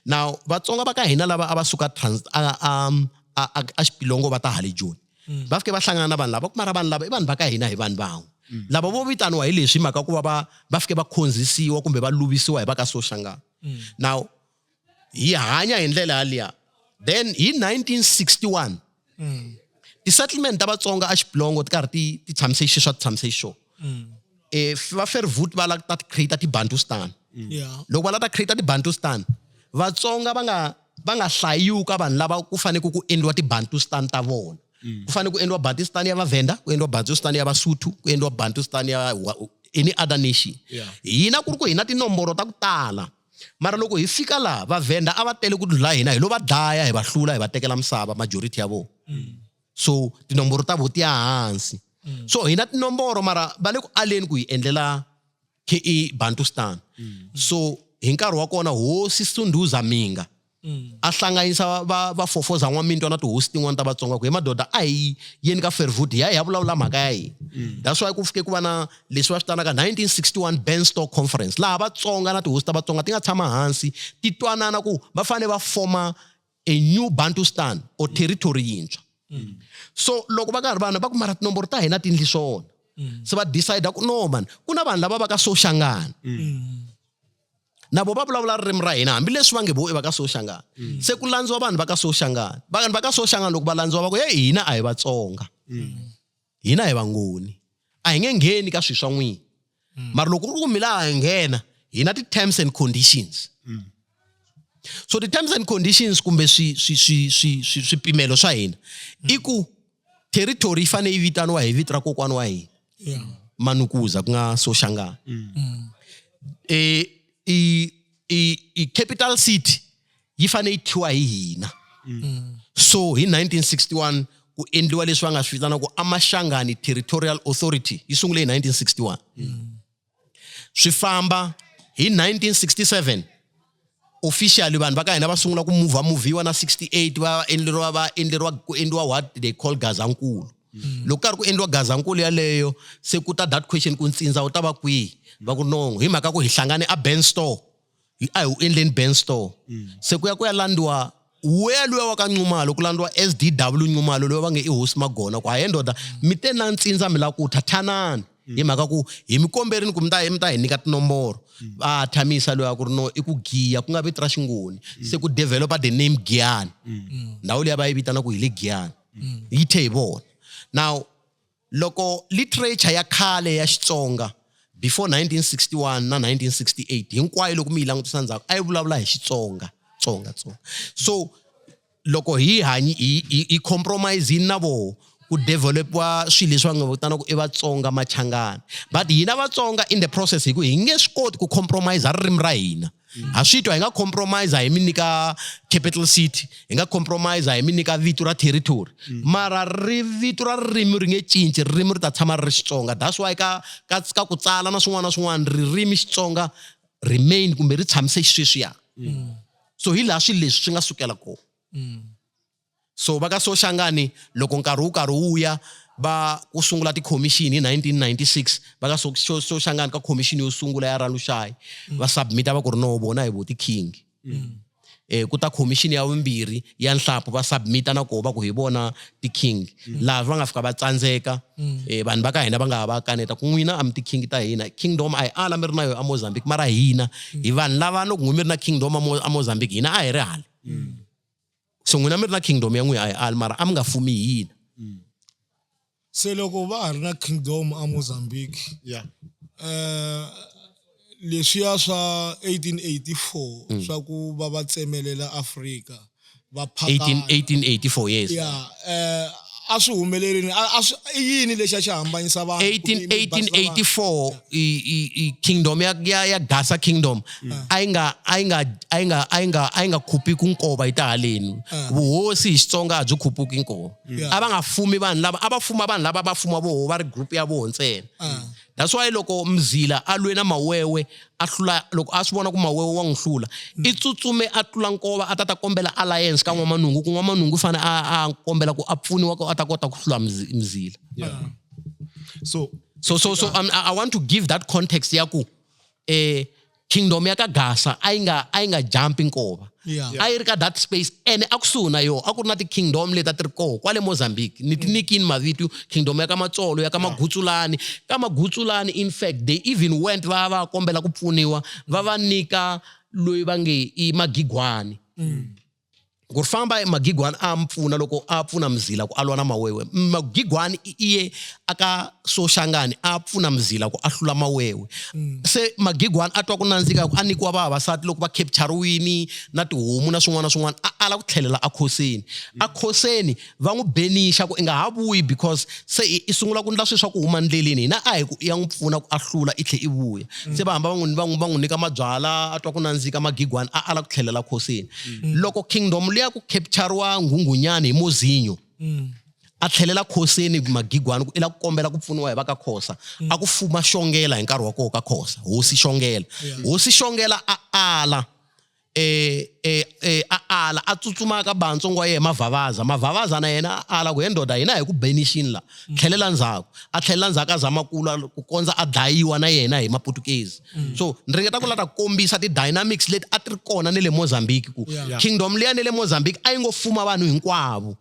Now Vatsonga va ka hina lava a va suka trans, a, a, a, a, a Xipilongo va ta hale Joni. Va fike va hlangana na vanhu lava, ku mara vanhu lava i vanhu va ka hina hi vanhu van'we. Lava vo vitaniwa hi leswi hi mhaka ku va fike va khonzisiwa kumbe va luvisiwa hi va ka Soshangane. Now hi hanya hi ndlela yaliya. Then hi 1961 ti-settlement ta Vatsonga a Xipilongo ti karhi ti tshamise xisweswo, a ti tshamise xiswona. Va Verwoerd va lava ku ta create ti-Bantustan. Yeah. Loko va lava ta create ti-Bantustan, Vatsonga va nga hlayiwi ka vanhu lava ku fanele ku endliwa ti-Bantustan ta vona. Ku fanele ku endliwa Bantustan ya Vavenda, ku endliwa Bantustan ya Vasotho, ku endliwa Bantustan ya any other nation. Yeah. Hina ku ri ku hina tinomboro ta ku tala. Mara loko hi fika laha Vavenda a va tele ku dlula hina, hi lo va dlaya, hi va hlula, hi va tekela misava majority ya vona. So tinomboro ta vo ti ya hansi. So hina tinomboro mara va le ku aleni ku hi endlela KE Bantustan. So hi nkarhi wa kona hosi Sunduza Minga a hlanganisa va fofoza n'waminto na tihosi tin'wana ta Vatsonga ku hi madoda a hi yeni ka Verwoerd hi ya hi ya vulavula mhaka ya hina. That's why ku fike ku va na leswi va swi vitanaka 1961 Banstock Conference, laha Vatsonga na tihosi ta Vatsonga ti nga tshama hansi ti twanana ku va fanele va forma a new Bantustan or territory yintshwa. So loko va karhi vanhu va ku mara tinomboro ta hina ti endli swona. Se va decide ku no man, ku na vanhu lava va ka Soshangane. Na vo va vulavula ririmi ra hina hambileswi va nge vo i va ka Soshangane. Se ku landziwa vanhu va ka Soshangane. Vanhu va ka Soshangane loko va landziwa va ku hey hina a hi Vatsonga. Hina hi Vangoni. A hi nge ngheni ka swilo swa n'wina. Mara loko ku ri ku mi laha hi nghena, hina ti-terms and conditions. So the terms and conditions kumbe swipimelo swa hina i ku territory yi fanele yi vitaniwa hi vito ra kokwana wa hina. Yeah. Manukuza ku nga Soshangane. I capital city yi fanele yi thyiwa hi hina. So hi 1961 ku endliwa leswi va nga swi vitana ku Amashangani Territorial Authority yi sungule hi 1961. Swi famba hi 1967 officially vanhu va ka hina va sungula ku move moviwa na 68 va endleriwa ku endliwa what they call Gazankulu. Loko karhi ku endliwa Gazankulu yaleyo se ku ta that question ku ntsindza wu ta va kwihi, va ku no hi mhaka ku hi hlangane a Ben Store, a hi wu endleni Ben Store. Se ku ya ku ya landziwa wuya luya wa ka Nxumalo, ku landziwa SDW Nxumalo loyi va nge i hosi Magona ku hayi ndoda mi te na ntsindza mi lava ku thathanani hi mhaka ku hi mi komberini ku mi ta hi nyika tinomboro. Va thamisa loyi a ku ri no i ku Giya ku nga vito ra Xingoni. Se ku developa the name Giyani. Ndhawu liya va yi vitana ku hi le Giyani. Yi the hi vona. Now loko literature ya khale ya Xitsonga before 1961 na 1968 hinkwayo loko mi yi langutisa ndzhaku a yi vulavula hi Xitsonga, Tsonga, Tsonga. So loko hi hanyi hi compromise na voho ku developiwa swilo leswi va nga vitana ku i Vatsonga Machangana. But hina Vatsonga in the process hi ku hi nge swi koti ku compromise ririmi ra hina. Ha swi twa hi nga compromise hi mi nyika capital city, hi nga compromise hi mi nyika vito ra territory. Mara ri vito ra ririmi ri nge cinci, ririmi ri ta tshama ri ri Xitsonga. That's why ka ku tsala na swin'wana na swin'wana ririmi Xitsonga remain kumbe ri tshamise xisweswiya. So hi laha swilo leswi swi nga sukela kona. So va ka Soshangani loko nkarhi wu karhi wu ya va ku sungula tikhomixini hi 1996 va ka Soshangani ka khomixini yo sungula ya Ralushai va submit-a va ku ri no vona hi vo ti-king. Ku ta khomixini ya vumbirhi ya Nhlapfu va submit-a na koho va ku hi vona ti-king. Laha va nga fika va tsandzeka vanhu va ka hina va nga ha va kaneta ku n'wina a mi ti-king ta hina, kingdom a hi ala mi ri na yona a Mozambique mara hina hi vanhu lava loko n'wi mi ri na kingdom a Mozambique hina a hi ri hala. So n'wina mi ri na kingdom ya n'wina a hi ali mara a mi nga fumi hi hina. Se loko va ha ri na kingdom a Mozambique leswiya swa 1884 swa ku va va tsemelela Afrika va phakana 1884 yes. Yeah, a swi humelerini a swi i yini lexi a xi hambanyisa vanhu 1884 i kingdom ya Gasa kingdom a yi nga a yi nga a yi nga a yi nga a yi nga khupi ku nkova yi ta haleni. Vuhosi hi Xitsonga a byi khupuki nkova. A va nga fumi vanhu lava a va fuma vanhu lava va fuma voho va ri group ya voho ntsena. That's why loko Mzila a lwe na Mawewe a hlula loko a swi vona ku Mawewe wa n'wi hlula i tsutsume a tlula nkova a ta ta kombela alliance ka N'wamanungu ku N'wamanungu fane a kombela ku a pfuniwa ku a ta kota ku hlula Mzila. So so I want to give that context ya ku kingdom ya ka Gasa a yi nga jump nkova. A yi ri ka that space ene a kusuhi na yona a ku ri na ti-kingdom leti a ti ri koho kwale Mozambique. Ni ti nyikini mavito kingdom ya ka Matsolo ya ka Magutsulani. Ka Magutsulani in fact they even went va va kombela ku pfuniwa va va nyika loyi va nge i Magigwani. Ku ri famba Magigwani a pfuna loko a pfuna Mzila ku a lwa na Mawewe. Magigwani i ye aka Soshangani a pfuna Mzila ku a hlula Mawewe. Se Magigwani a twa ku nandzika ku a nyikiwa vavasati loko va capture-wini na tihomu na swin'wana na swin'wana a ala ku tlhelela akhoseni. Akhoseni va n'wi benixa ku i nga ha vuyi because se i sungula ku endla swilo swa ku huma ndleleni hina a hi ku ya n'wi pfuna ku a hlula i tlhe i vuya. Se va hamba va n'wi nyika mabyala a twa ku nandzika Magigwani a ala ku tlhelela khoseni. Loko kingdom liya ku capture-wa Nghunghunyani hi Mozinho a tlhelela khoseni Magigwani ku i la ku kombela ku pfuniwa hi va ka Khosa a ku fuma Xongela hi nkarhi wa koho ka Khosa hosi Xongela. Hosi Xongela a ala a ala a tsutsuma ka bantsongo wa yena Mavhavaza. Mavhavaza na yena a ala ku he ndoda hina hi ku benixini la tlhelela ndzhaku a tlhelela ndzhaku a zama ku lwa ku kondza a dlayiwa na yena hi Maputukezi. So ni ringeta ku la ta kombisa ti-dynamics leti a ti ri kona ni le Mozambique ku kingdom liya ni le Mozambique a yi ngo fuma vanhu hinkwavo.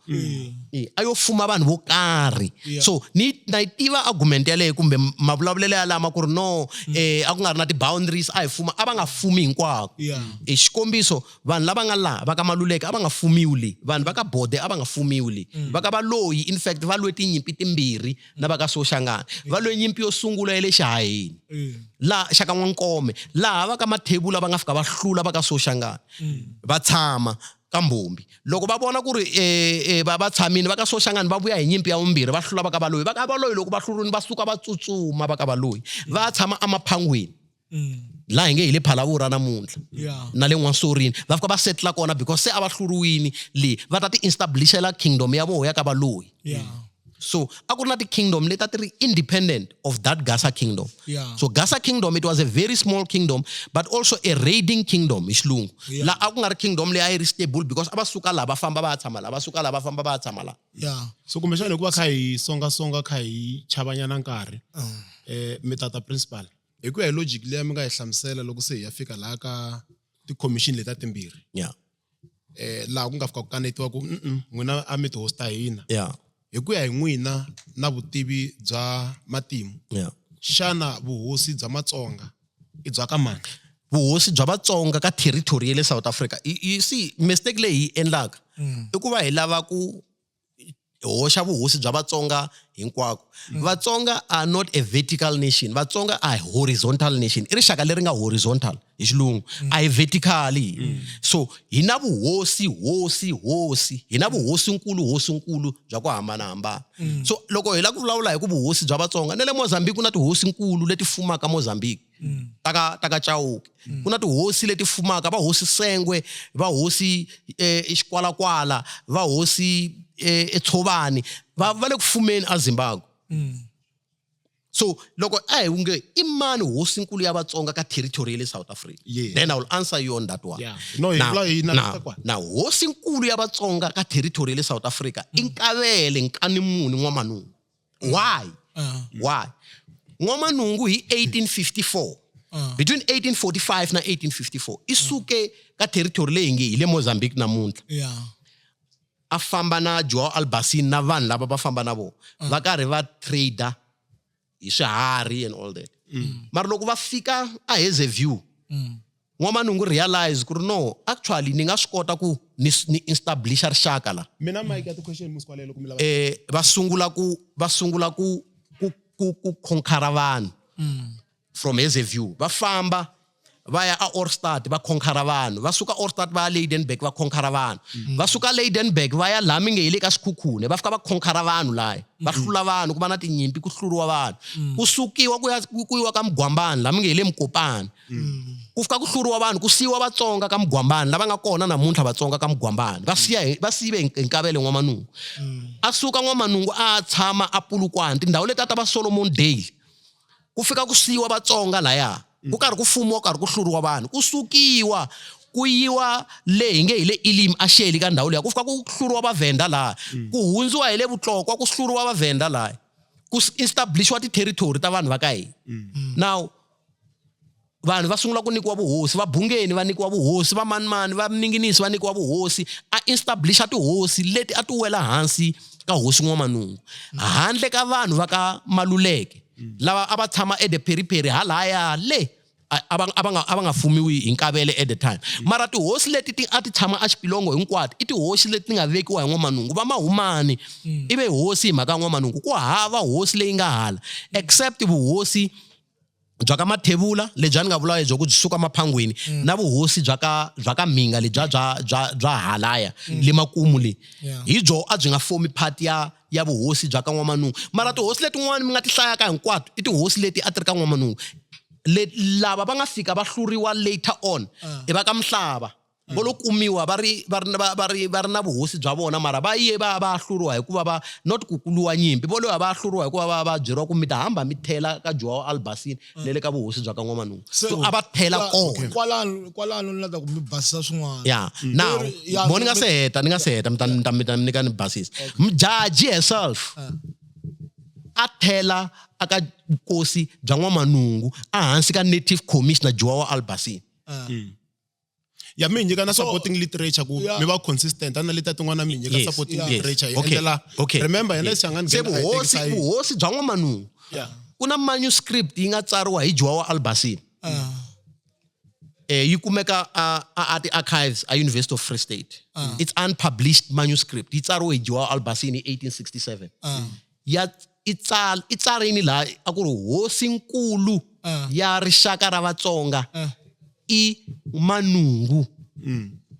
A yo fuma vanhu vo karhi. So ni na yi tiva argument yaleyo kumbe mavulavulelo ya lama ku ri no a ku nga ri na ti-boundaries a hi fuma a va nga fumi hinkwako. Xikombiso vanhu lava nga laha va ka Maluleke a va nga fumiwi le, vanhu va ka Bode a va nga fumiwi le, va ka Valoyi in fact va lwe tinyimpi timbirhi na va ka Soshangani. Va lwe nyimpi yo sungula ya le Xihaheni laha xa ka N'wankome laha va ka Mathebula va nga fika va hlula va ka Soshangani va tshama ka Mbombi. Loko va vona ku ri va tshamile va ka Soshangani va vuya hi nyimpi ya vumbirhi va hlula va ka Valoyi. Va ka Valoyi loko va hlurile va suka va tsutsuma va ka Valoyi va tshama emaphangweni laha hi nge hi le Phalaborwa namuntlha na le N'wansorini va fika va settle kona because se a va hluriwini le va ta ti establishela kingdom ya voho ya ka Valoyi. So a ku ri na ti-kingdom leti a ti ri independent of that Gasa kingdom. So Gasa kingdom, it was a very small kingdom but also a raiding kingdom hi xilungu. La a ku nga ri kingdom leyi a yi ri stable because a va suka laha va famba va ya tshama laha, va suka laha va famba va ya tshama laha. So kumbexana hikuva kha hi songasonga kha hi chavanyana nkarhi mi tata principal hi ku ya hi logic leyi mi nga yi hlamusela loko se hi ya fika laha ka ti-commission leta timbirhi. Laha ku nga fika ku kanetiwa ku n'wina a mi tihosi ta hina. Hi ku ya hi n'wina na vutivi bya matimu. Xana vuhosi bya Matsonga i bya ka mani? Vuhosi bya Vatsonga ka territory ya le South Africa. You see mistake leyi hi yi endlaka i ku va hi lava ku hoxa vuhosi bya Vatsonga hinkwako. Vatsonga are not a vertical nation. Vatsonga are horizontal nation. I rixaka leri nga horizontal hi xilungu. A hi vertical. So hi na vuhosi, hosi, hosi. Hi na vuhosinkulu, hosinkulu bya ku hambanahambana. So loko hi lava ku vulavula hi ku vuhosi bya Vatsonga, na le Mozambique ku na tihosinkulu leti fumaka Mozambique. Ta ka Chauke. Ku na tihosi leti fumaka, va hosi Sengwe, va hosi Xikwalakwala, va hosi Tshovani, va le ku fumeni a Zimbabwe. So loko a hi nge i mani hosinkulu ya Vatsonga ka territory ya le South Africa? Yeah. Then I will answer you on that one. Yeah. No, hi Now, vula hi now, na kwala. now hosinkulu ya Vatsonga ka territory ya le South Africa i Nkavele Nkanimuni N'wamanungu. Why? Why? N'wamanungu hi 1854. Between 1845 na 1854 i suke ka territory leyi nge hi le Mozambique namuntlha. Yeah. A famba na Joao Albasin na vanhu lava va famba na vona va karhi va trader hi swiharhi and all that. Mara loko va fika a Hazyview, N'wamanungu realize ku ri no, actually ni nga swi kota ku ni establisha rixaka la. Mina mic ya ti-question musikwalelo loko mi lava. Va sungula ku, va sungula ku, ku, ku, ku conquer vanhu from Hazyview. Va famba va ya a Orstad va conquer vanhu, va suka Orstad va ya Lydenburg va conquer vanhu, va suka Lydenburg va ya laha mi nge hi le ka Sekhukhune va fika va conquer vanhu laya, va hlula vanhu, ku va na tinyimpi ku hluriwa vanhu, ku sukiwa ku ya ku yiwa ka Mugwambani laha mi nge hi le Mokopane, ku fika ku hluriwa vanhu, ku siyiwa Vatsonga ka Mugwambani lava nga kona namuntlha Vatsonga ka Mugwambani va siya hi, va sive hi Nkavele N'wamanungu. A suka N'wamanungu a tshama a Polokwane, tindhawu leti a ta va Solomon Dale, ku fika ku siyiwa Vatsonga laya, ku karhi ku fumiwa, ku karhi ku hluriwa vanhu, ku sukiwa ku yiwa le hi nge hi le Elim a Shelley ka ndhawu liya, ku fika ku hluriwa Vavhenda laha, ku hundziwa hi le Vutlokwa ku hluriwa Vavhenda laha, ku establishwa ti-territory ta vanhu va ka hina. Now vanhu va sungula ku nyikiwa vuhosi, va Bungeni va nyikiwa vuhosi, va manimani va Mninginisi va nyikiwa vuhosi, a establisha tihosi leti a ti wela hansi ka hosi N'wamanungu, handle ka vanhu va ka Maluleke lava a va tshama at the periphery halaya le a va nga fumiwi hi Nkavele at the time. Mara tihosi leti ti a ti tshama a Xipilongo hinkwato i tihosi leti ti nga vekiwa hi N'wamanungu. Va Mahumani i ve hosi hi mhaka ya N'wamanungu, ku hava hosi leyi nga hala except vuhosi bya ka Mathebula lebyi a ni nga vula byo ku byi suka Maphangweni, na vuhosi bya ka, bya ka Mhinga lebya bya, bya, bya halaya le makumu le. Hi byo a byi nga fomi part ya vuhosi bya ka N'wamanungu. Mara tihosi letin'wana mi nga ti hlayaka hinkwato i tihosi leti a ti ri ka N'wamanungu. Lava va nga fika va hluriwa later on i va ka Mhlava. Vo lo kumiwa va ri, va ri, va, va ri, va ri na vuhosi bya vona, mara va ye va, va hluriwa hikuva va not ku kuliwa nyimpi, vo loya va hluriwa hikuva va, va byeriwa ku mi ta hamba mi thela ka Joao Albasin ne le ka vuhosi bya ka N'wamanungu. So a va thela kona. Kwalano ni la ta ku mi basisa swin'wana. Yeah. Now, Leri, ya, mo ni nga se heta, ni nga se heta, mi ta, mi ta, mi ta nyika ni basisa. Mjaji herself a thela aka vukosi bya N'wamanungu a hansi ka Native Commissioner Joao Albasin. Ya mi nyika na So, supporting literature ku yeah. mi va consistent, a na leta tin'wana mi nyika Yes, supporting yes. literature hi Okay, endlela okay. Remember, yena Yes. Xangani Se Gang a hi tekisa hi- vuhosi bya N'wamanungu. Yeah. Ku na manuscript yi nga tsariwa hi Joao Albasin. Yi kumeka a ti-archives a University of Free State. It's unpublished manuscript. Yi tsariwe hi Joao Albasin hi 1867. Ya i tsal, i tsarini laha a ku ri hosinkulu ya rixaka ra Vatsonga i Manungu.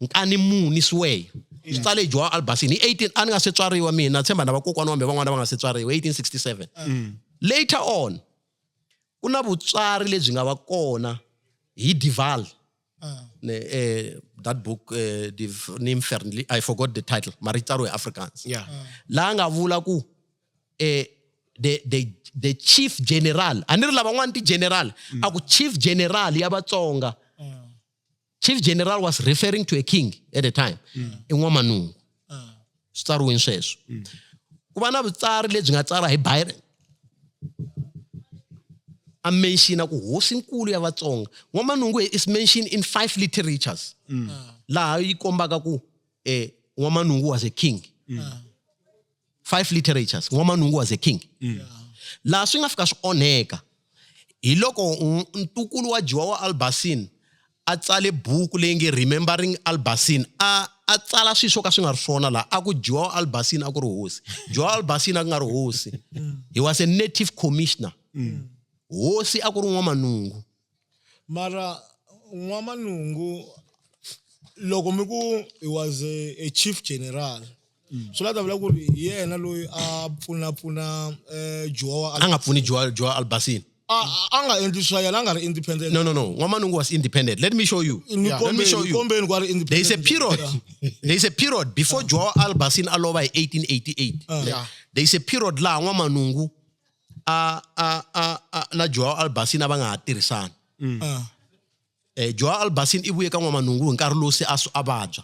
Nkani muni swear. Swi tsale hi Joao Albasin hi 18, a ni nga se tswariwa mina, tshemba na vakokwana wa mina van'wana va nga se tswariwa, 1867. Later on ku na vutswari lebyi nga va kona hi Dival. Ne that book, Div, Nimfernli, I forgot the title, mara yi tsariwe hi Afrikaans. Laha nga vula ku the chief general, a ni ri lavan'wana ti general, a ku chief general ya Vatsonga. Chief general was referring to a king at the time. I N'wamanungu. Swi tsariweni sweswo. Ku va na vutsari lebyi nga tsara hi Byron. A mention ku hosinkulu ya Vatsonga. N'wamanungu is mentioned in 5 literatures. Laha yi kombaka ku N'wamanungu was a king. 5 literatures. N'wamanungu was a king. Laha swi nga fika swi onheka. Hi loko ntukulu wa Joao Albasin a tsale buku leyi nge Remembering Albasin, a tsala swilo swo ka swi nga ri swona laha, a ku Joao Albasin a ku ri hosi. Joao Albasin a ku nga ri hosi. He was a native commissioner. Hosi a ku ri N'wamanungu. Mara N'wamanungu loko mi ku he was a chief general, swi lava ta vula ku ri hi yena loyi a pfuna pfuna Joao A nga pfuni Joao Albasin. A nga endli swa yena, a nga ri independent. No, no, no. N'wamanungu was independent. Let me show you. Ni Let me show you. kombeni ku a ri There is a independent. period. Yeah. There is a period before Joao Albasin a lova hi 1888. Yeah. There is a period laha N'wamanungu a a a, a na Joao Albasini a va nga ha tirhisani Ah, Joao Albasini i vuye ka N'wamanungu hi nkarhi lowu se a a vabya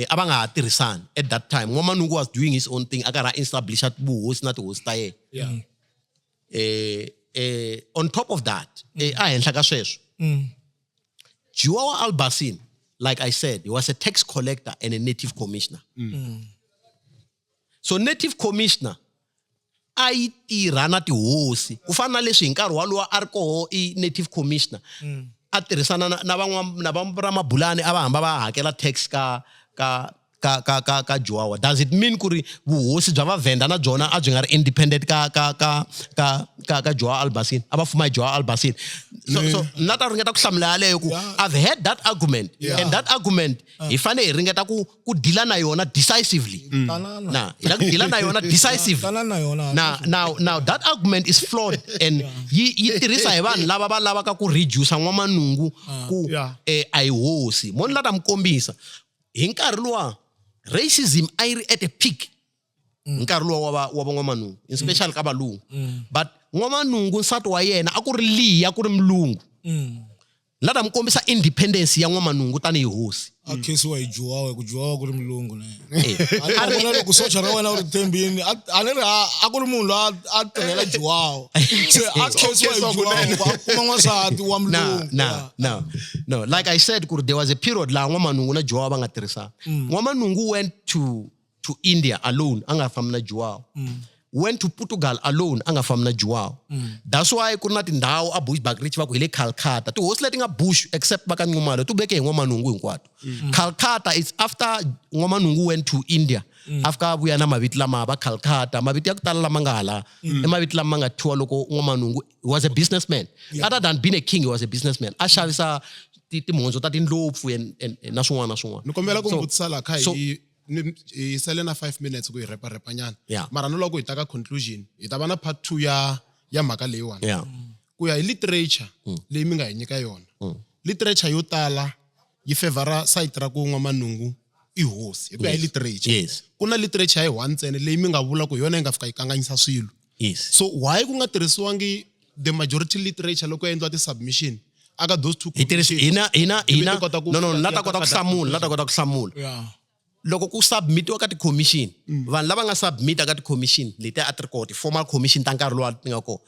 a va nga ha tirhisani at that time N'wamanungu was doing his own thing a karhi a establisha vuhosi na tihosi ta yena Yeah. On top of that a henhla ka sweswo Joao Albasini like I said he was a tax collector and a native commissioner so native commissioner a yi tirha na tihosi ku fana na leswi hi nkarhi walowo a ri koho i native commissioner a tirhisana na van'wa na va ramabulani a va hamba va hakela tax ka ka ka ka ka ka Joao does it mean ku ri vuhosi bya vavhenda na byona a byi nga ri independent ka ka ka ka ka ka Joao Albasini a va fuma hi Joao Albasini so so na ta ringeta ku hlamula yaleyo ku I've heard that argument and that argument hi fane hi ringeta ku ku deala na yona decisively Tanana. na hi la ku deala na yona decisively Tanana na yona. Now that argument is flawed and yi yi tirhisa hi vanhu lava va lavaka ku reduce N'wamanungu ku Yeah. a hi hosi mo ni la ta mi kombisa hi nkarhi luwa racism a yi ri at a peak hi nkarhi luwa wa va wa va N'wamanungu especially ka valungu but N'wamanungu nsati wa yena a ku ri Liya ku ri mulungu la ta mi kombisa independence ya N'wamanungu tanihi hosi A khensiwa hi Joao ku Joao ku ri mulungu na yena. Eh. A ni vona loko socha ra wena u ri tembini a ni ri a ku ri munhu loyi a tirhela Joao se a khensiwa hi Joao ku a kuma n'wansati wa mulungu na na no like I said ku ri there was a period laha N'wamanungu na Joao va nga tirhisana N'wamanungu went to India alone a nga fambi na Joao went to Portugal alone a nga fambi na Joao that's why ku ri na tindhawu a Bushbuckridge va ku hi le Calcutta tihosi leti nga Bush except va ka Nxumalo ti veke hi N'wamanungu hinkwato Calcutta it's after N'wamanungu went to India after a vuya na mavito lama va Calcutta mavito ya ku tala lama nga hala i mavito lama nga thyiwa loko N'wamanungu he was a businessman other than being a king he was a businessman a xavisa timhondzo ta tindlopfu and na swin'wana na swin'wana Ni kombela ku vutisa la kha so- hi ni hi sale na 5 minutes ku hi repa repa nyana Yeah. mara no loko hi ta ka conclusion hi ta va na part 2 ya mhaka leyiwani Yeah. ku ya hi literature leyi mi nga hi nyika yona literature yo tala yi favora site ra ku N'wamanungu i hosi hi ku ya hi literature Yes. ku na literature ya yi one ntsena leyi mi nga vula ku hi yona yi nga fika yi kanganyisa swilo Yes. so why ku nga tirhisiwangi the majority literature loko ya endliwa ti-submission aka those two Hi tirhisa hina hina Ivi hina ti kota ku no no na ta ya kota ku ka hlamula na ta kota ku hlamula Yeah. loko ku submitiwa ka ti-commission vanhu lava nga submita ka ti-commission leti a ti ri kona ti-formal commission ta nkarhi lowu a ti nga kona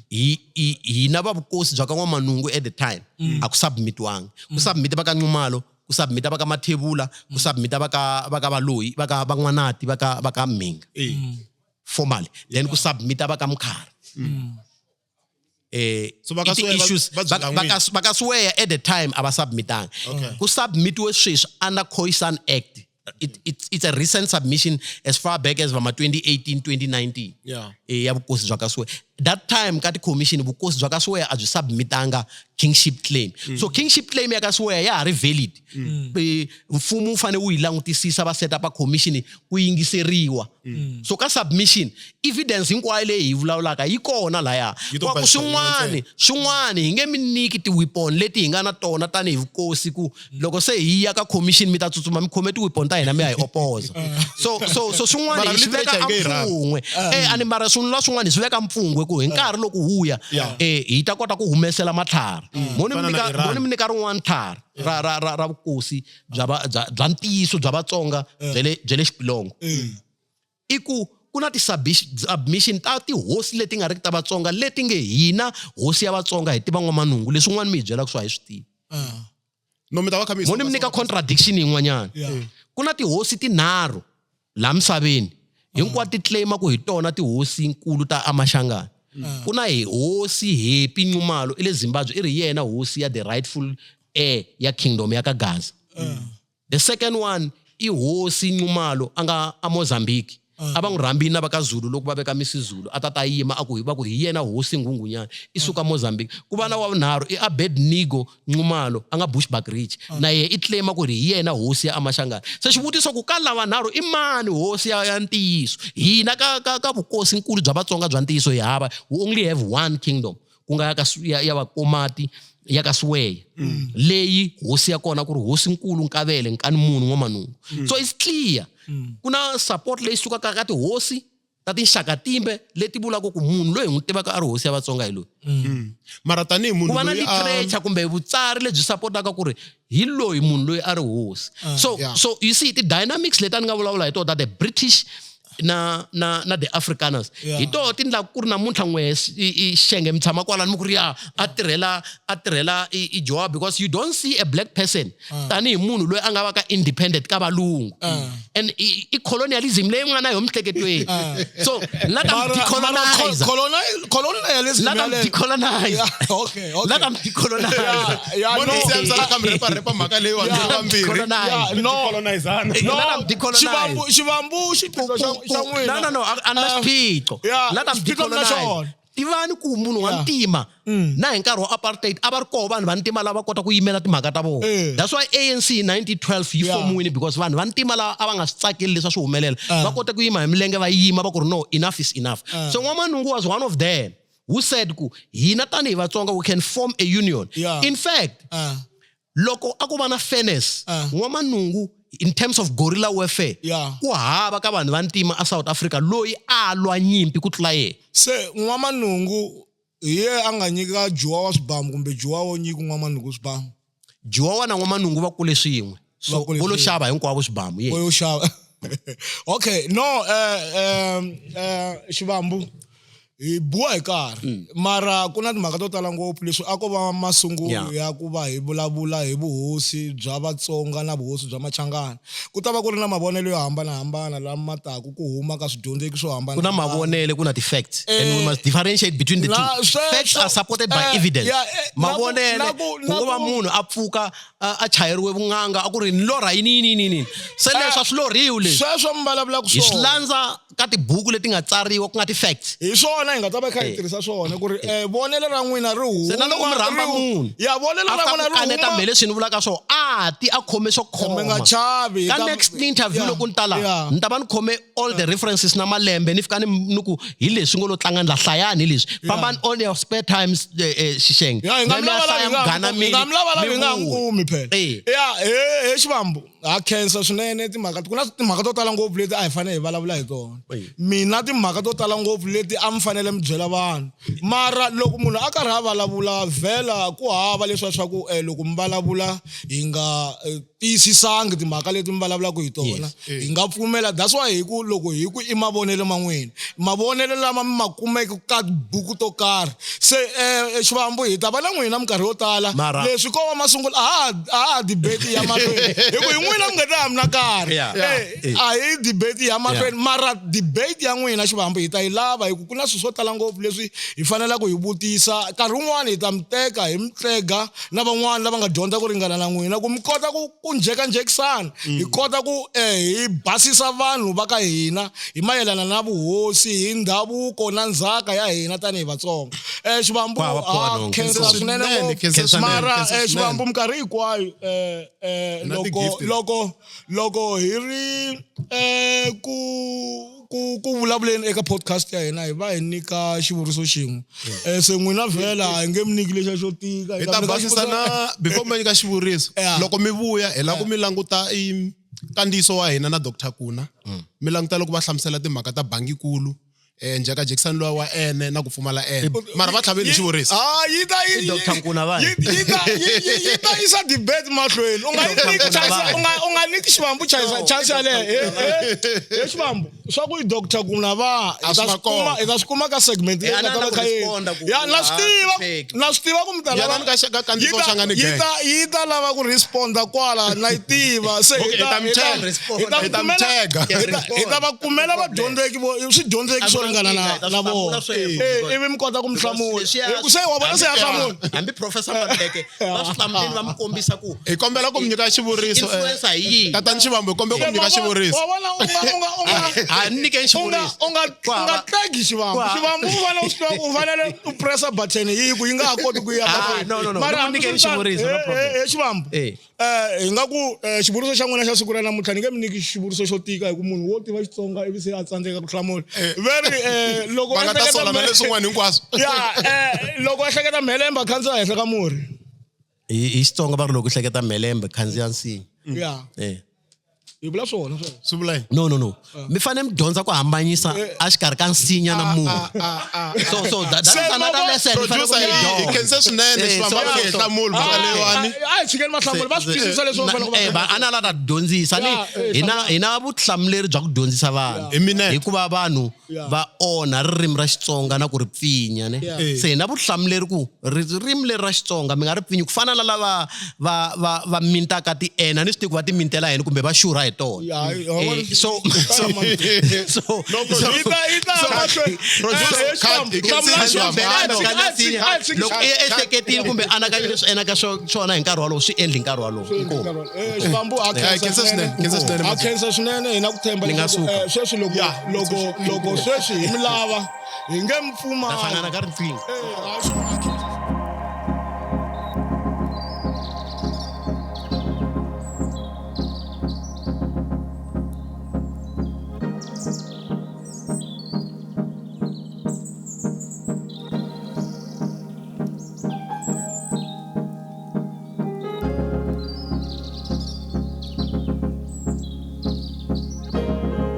hina va vukosi bya ka N'wamanungu at the time a ku submitiwanga ku submita va ka Nxumalo ku submita va ka Mathebula ku submita va ka va ka Valoyi va ka Van'wanati va ka va ka Mhinga formally then ku submita va ka Mkhari So va ka i Swear va- ti-issues va byela va ka va ka Swear at the time a va submitanga Okay. ku submitiwe sweswi under Khoisan Act it's a recent submission as far back as vama 2018 2019 Yeah. ya vukosi bya ka Swear that time ka ti-commission vukosi bya ka Swear a byi submitanga kingship claim so kingship claim ya ka Swear ya ha ri valid mfumo wu fanele wu yi langutisisa va set up a commission ku yingiseriwa so ka submission evidence hinkwayo leyi hi vulavulaka yi kona laya Yi to Kwa ku basisa yin'we swin'wana hi nge mi nyiki ti-weapon leti hi nga na tona tanihi vukosi ku loko se hi ya ka commission mi ta tsutsuma mi khome ti-weapon ta hina mi ya hi opoza so so so swin'wana Mara hi swi veka literature yi nge yi rhabi. mpfungwe ani mara swin'wana swin'wana hi swi veka mpfungwe ku hi nkarhi loko wu ya Yeah. hi ta kota ku humesela matlhari mo ni mi Fana na nyika Iran. mo ni mi nyika rin'wana tlhari ra ra ra ra vukosi bya va bya ntiyiso bya Vatsonga bya le bya le Xipilongo i ku ku na ti-submission ta tihosi leti nga riki ta Vatsonga leti nge hina hosi ya Vatsonga hi tiva N'wamanungu leswin'wana mi hi byelaka swa hi swi tivi No mi ta va kha mi mo ni mi nyika contradiction yin'wanyana Yeah. ku na tihosi tinharhu laha misaveni hinkwato ti claima ku hi tona tihosi nkulu ta amaxangana ku na hi hosi Happy Nxumalo i le Zimbabwe i ri yena hosi ya the rightful heir ya kingdom ya ka Gaza the second one i hosi Nxumalo a nga a Mozambique a va n'wi rhambini na va ka Zulu loko va veka Misizulu a ta ta yima a ku va ku hi yena hosi Nghunghunyana i suka Mozambique ku va na wa vunharhu i Abednego Nxumalo a nga Bushbuckridge na yehe i claima ku ri hi yena hosi ya Amaxangana se xivutiso ku ka lava nharhu i mani hosi ya ntiyiso hina ka ka ka vukosi nkulu bya Vatsonga bya ntiyiso hi hava we only have one kingdom ku nga ya ka ya Vakomati ya ka Sweya leyi hosi ya kona ku ri hosi nkulu Nkavele Nkani munhu N'wamanungu so it's clear ku na support leyi sukaka ka tihosi Ta tinxaka timbe leti vulaka ku munhu loyi hi n'wi tivaka a ri hosi ya Vatsonga hi loyi. Mara tanihi Ku munhu va na loyi a literature kumbe vutsari lebyi sapotaka ku ri hi loyi munhu loyi a ri hosi. So so you see ti-dynamics leti a ni nga vulavula hi tona ta the British na the Afrikaners. Hi toho ti ndlaku ku ri namuntlha n'we i Xenge mi tshama kwalano mi ku ri ya a tirhela a tirhela i Joab because you don't see a black person tanihi munhu loyi a nga va ka independent ka valungu. And i colonialism leyi nga na yona miehleketweni. So let them decolonize. Colonialism Let them yaleyo. decolonize. Yeah, okay, okay. Let them decolonize. Yeah, yeah, Mo no. ni siya ka mi repa repa mhaka leyiwani Let them vambirhi. decolonize. Yeah, no. Colonizana. Let them decolonize. Xivambu xivambu xiphiqo xa n'wina. No, no, no, a na xiphiqo. Yeah, Let them xiphiqo na decolonize. xona. Tivani ku munhu wa ntima na hi nkarhi wa apartheid a va ri koho vanhu va ntima lava kota ku yimela timhaka ta vona. Eh. That's why ANC in 1912 yi formiwile because vanhu va ntima lava a va nga swi tsakeli leswi a swi humelela va kota ku yima hi milenge va yima va ku ri no enough is enough. So N'wamanungu was one of them who said ku hina tanihi Vatsonga we can form a union. In fact, loko a ku va na fairness N'wamanungu in terms of gorilla warfare ku hava ka vanhu va ntima a South Africa loyi a lwa nyimpi ku tlula yena. Se N'wamanungu hi ye a nga nyika Juwawa swibamu kumbe Juwawa wo nyika N'wamanungu swibamu? Juwawa na N'wamanungu va kule swin'we. So Va kule vo lo swin'we. xava hinkwavo swibamu Vo yo xava. Okay, no Xivambu hi buwa hi karhi mara ku na timhaka to tala ngopfu leswi a ko va masungulo ya ku va hi vulavula hi vuhosi bya Vatsonga na vuhosi bya Machangana. Ku ta va ku ri na mavonelo yo hambanahambana lama taku ku huma ka swidyondzeki swo Ku na hambanahambana. mavonelo ku na ti-facts and we must differentiate between the two. Facts are supported by evidence. Mavonelo ku ngo va munhu a pfuka a chayeriwe vun'anga a ku ri ni lorha yini yini yini yini. Se leswi a swi lorhiwi leswi. Sweswo mi vulavulaka Hi swi swona. landza ka tibuku leti nga tsariwa ku nga ti-facts. Hi swona hi nga ta va kha hi tirhisa swona ku ri vonelo ra n'wina ri huma Se na loko mi rhamba munhu ya vonelo ra after n'wina ku ri kaneta huma mhe leswi ni vulaka swona a ti a khome swo Mi nga khoma. chavi Ka next interview loko ni ta laha ni ta va ni khome all the references na malembe ni fika ni ku hi leswi ngo lo tlanga ni la hlayani hi leswi. Fambani on your spare times Xixenge. Ya hi nga Mi ya mi hlaya Munghana lava hi nga mi lava mi hi nga n'wi vuya. kumi phela. Ya he Xivambu ha khensa swinene timhaka ku na timhaka to tala ngopfu leti a hi fanele hi vulavula hi tona. Mina timhaka to tala ngopfu leti a mi fanele mi byela vanhu. Mara loko munhu a karhi a vulavula vhela ku hava leswiya swa ku loko mi vulavula hi nga tiyisisangi timhaka leti mi vulavulaka hi tona. Hi nga pfumela that's why hi ku loko hi ku i mavonelo ma n'wina. Mavonelo lama mi ma kumeke ka tibuku to karhi. Se Xivambu hi ta va na n'wina minkarhi yo tala. Leswi ko va masungulo a ha debate ya mahlweni. Hi ku hi n'wina mi nga ta ha mi na nkarhi. A hi debate ya mahlweni mara debate ya n'wina Xivambu hi ta yi lava hi ku ku na swilo swo tala ngopfu leswi hi fanelaka hi vutisa. Nkarhi wun'wani hi ta mi teka hi mi tlega na van'wani lava nga dyondza ku ringana na n'wina ku mi kota ku njhekanjhekisana. Hi kota ku hi basisa vanhu va ka hina hi mayelana na vuhosi hi ndhavuko na ndzhaka ya hina tanihi Vatsonga. Xivambu Ku hava ha phono. khensa swinene Swinene, ngopfu. khensa swinene, Mara khensa swinene. Xivambu minkarhi hinkwayo Na ti-gift. loko hi ri ku vulavuleni eka podcast ya hina hi va hi nyika xivuriso xin'we. Se n'wina vhela hi nge mi nyiki lexa xo tika. Hi ta mi nyika basisa xivuriso- na before mi nyika xivuriso. Loko mi vuya hi lava ku mi languta i nkandziyiso wa hina na Dr Kuna. Mi languta loko va hlamusela timhaka ta bangikulu. Njhekanjhekisano luwa wa ene na ku pfumala ene. Mara va tlhaveli xivuriso. Yi ta yi I Dr Nkuna va. yi ta yi ta yisa debate mahlweni. U nga yi Dr. nyiki Nkuna chance, va. u nga nyiki Xivambu chance yaleyo. He Xivambu, swa ku i Dr Nkuna va, A swi na nkoka. hi ta swi kuma ka segment leyi Ya, nga na ta va na ku kha yi responda ku Ya, na swi tiva, fake. na swi tiva ku mi ta Ya, lava na ni ka ka kandziyiso yi ta- Shangani yi Gang. ta, yi ta lava ku responda kwala, na yi tiva. Se Okay, hi ta- hi ta mi hi ta- tag. hi ta Hi ta mi kumela- tag. hi ta- hi ta va kumela vadyondzeki vo, swidyondzeki swo ringana na vona. Ivi mi kota ku mi hlamula. Hi ku se wa vona se ya hlamula. Hambi Professor Maluleke va swi hlamuleni va mi kombisa ku Hi kombela ku mi nyika xivuriso, influencer hi yihi? Tatana Xivambu, hi kombela ku mi nyika xivuriso. Wa vona u nga, u nga, u nga, A ni nyikeni xivuriso. u nga, u nga tlegi Xivambu. Xivambu u fanele u swi tiva ku u fanele u pressa button yi ku yi nga ha koti ku ya mahlweni. No, no, no. Mara Ni hambi nyikeni swi ri tano, xivuriso, no problem. Xivambu. Hi nga ku xivuriso xa n'wina xa siku ra namuntlha ni nge mi nyiki xivuriso xo tika hi ku munhu wo tiva Xitsonga ivi se a tsandzeka ku hlamula. Very loko Va nga ta ehleketa sola na leswin'wana hinkwaswo. Ya, loko ehleketa mhelembe khandziya henhla ka murhi. Hi Xitsonga va ri loko ehleketa mhelembe khandziya nsinya. Ya. Hi vula swona sweswo. Swi vula yini? No, no, no. Mi fanele mi dyondza ku hambanyisa exikarhi ka nsinya na munhu. So that is another lesson mi fanele ku Producer, mi yi hi dyondza. khense swinene Eh, xivamba va nge hi hlamuli mhaka leyiwani. A hi tshikeni mahlamulo va swi twisisa leswi va fanele ku Eh, va va ana la ta dyondzisa ni Yeah, eh, hi na vutihlamuleri bya ku dyondzisa vanhu Hi minete. hikuva vanhu Yeah. va onha ririmi ra Xitsonga na ku ri pfinya ne. Yeah. Se hi na vutihlamuleri ku ririmi leri ra Xitsonga mi nga ri pfinyi ku fana na lava va mintaka ti-n, a ni swi tivi ku va ti mintela yini kumbe va xurha hi tona. Yeah, Eh, so so so No, so- Yi ta mahlweni. Producer, Eh, cut. Hi khense Hlamula xivamba. xivamba. Loko A loko i ehleketile kumbe anakanya leswi endlaka swona hi nkarhi wolowo, swi endli hi nkarhi wolowo. Inkomu. Eh, Xivambu a Eh, khensa swinene, khensa swinene, A khensa swinene hi na ku tshemba Ni nga leswaku, suka. eh, sweswi loko Yeah. loko loko sweswi hi mi lava hi nge mi Ta hlangana pfumali. ka riqingho. Eh, a swi-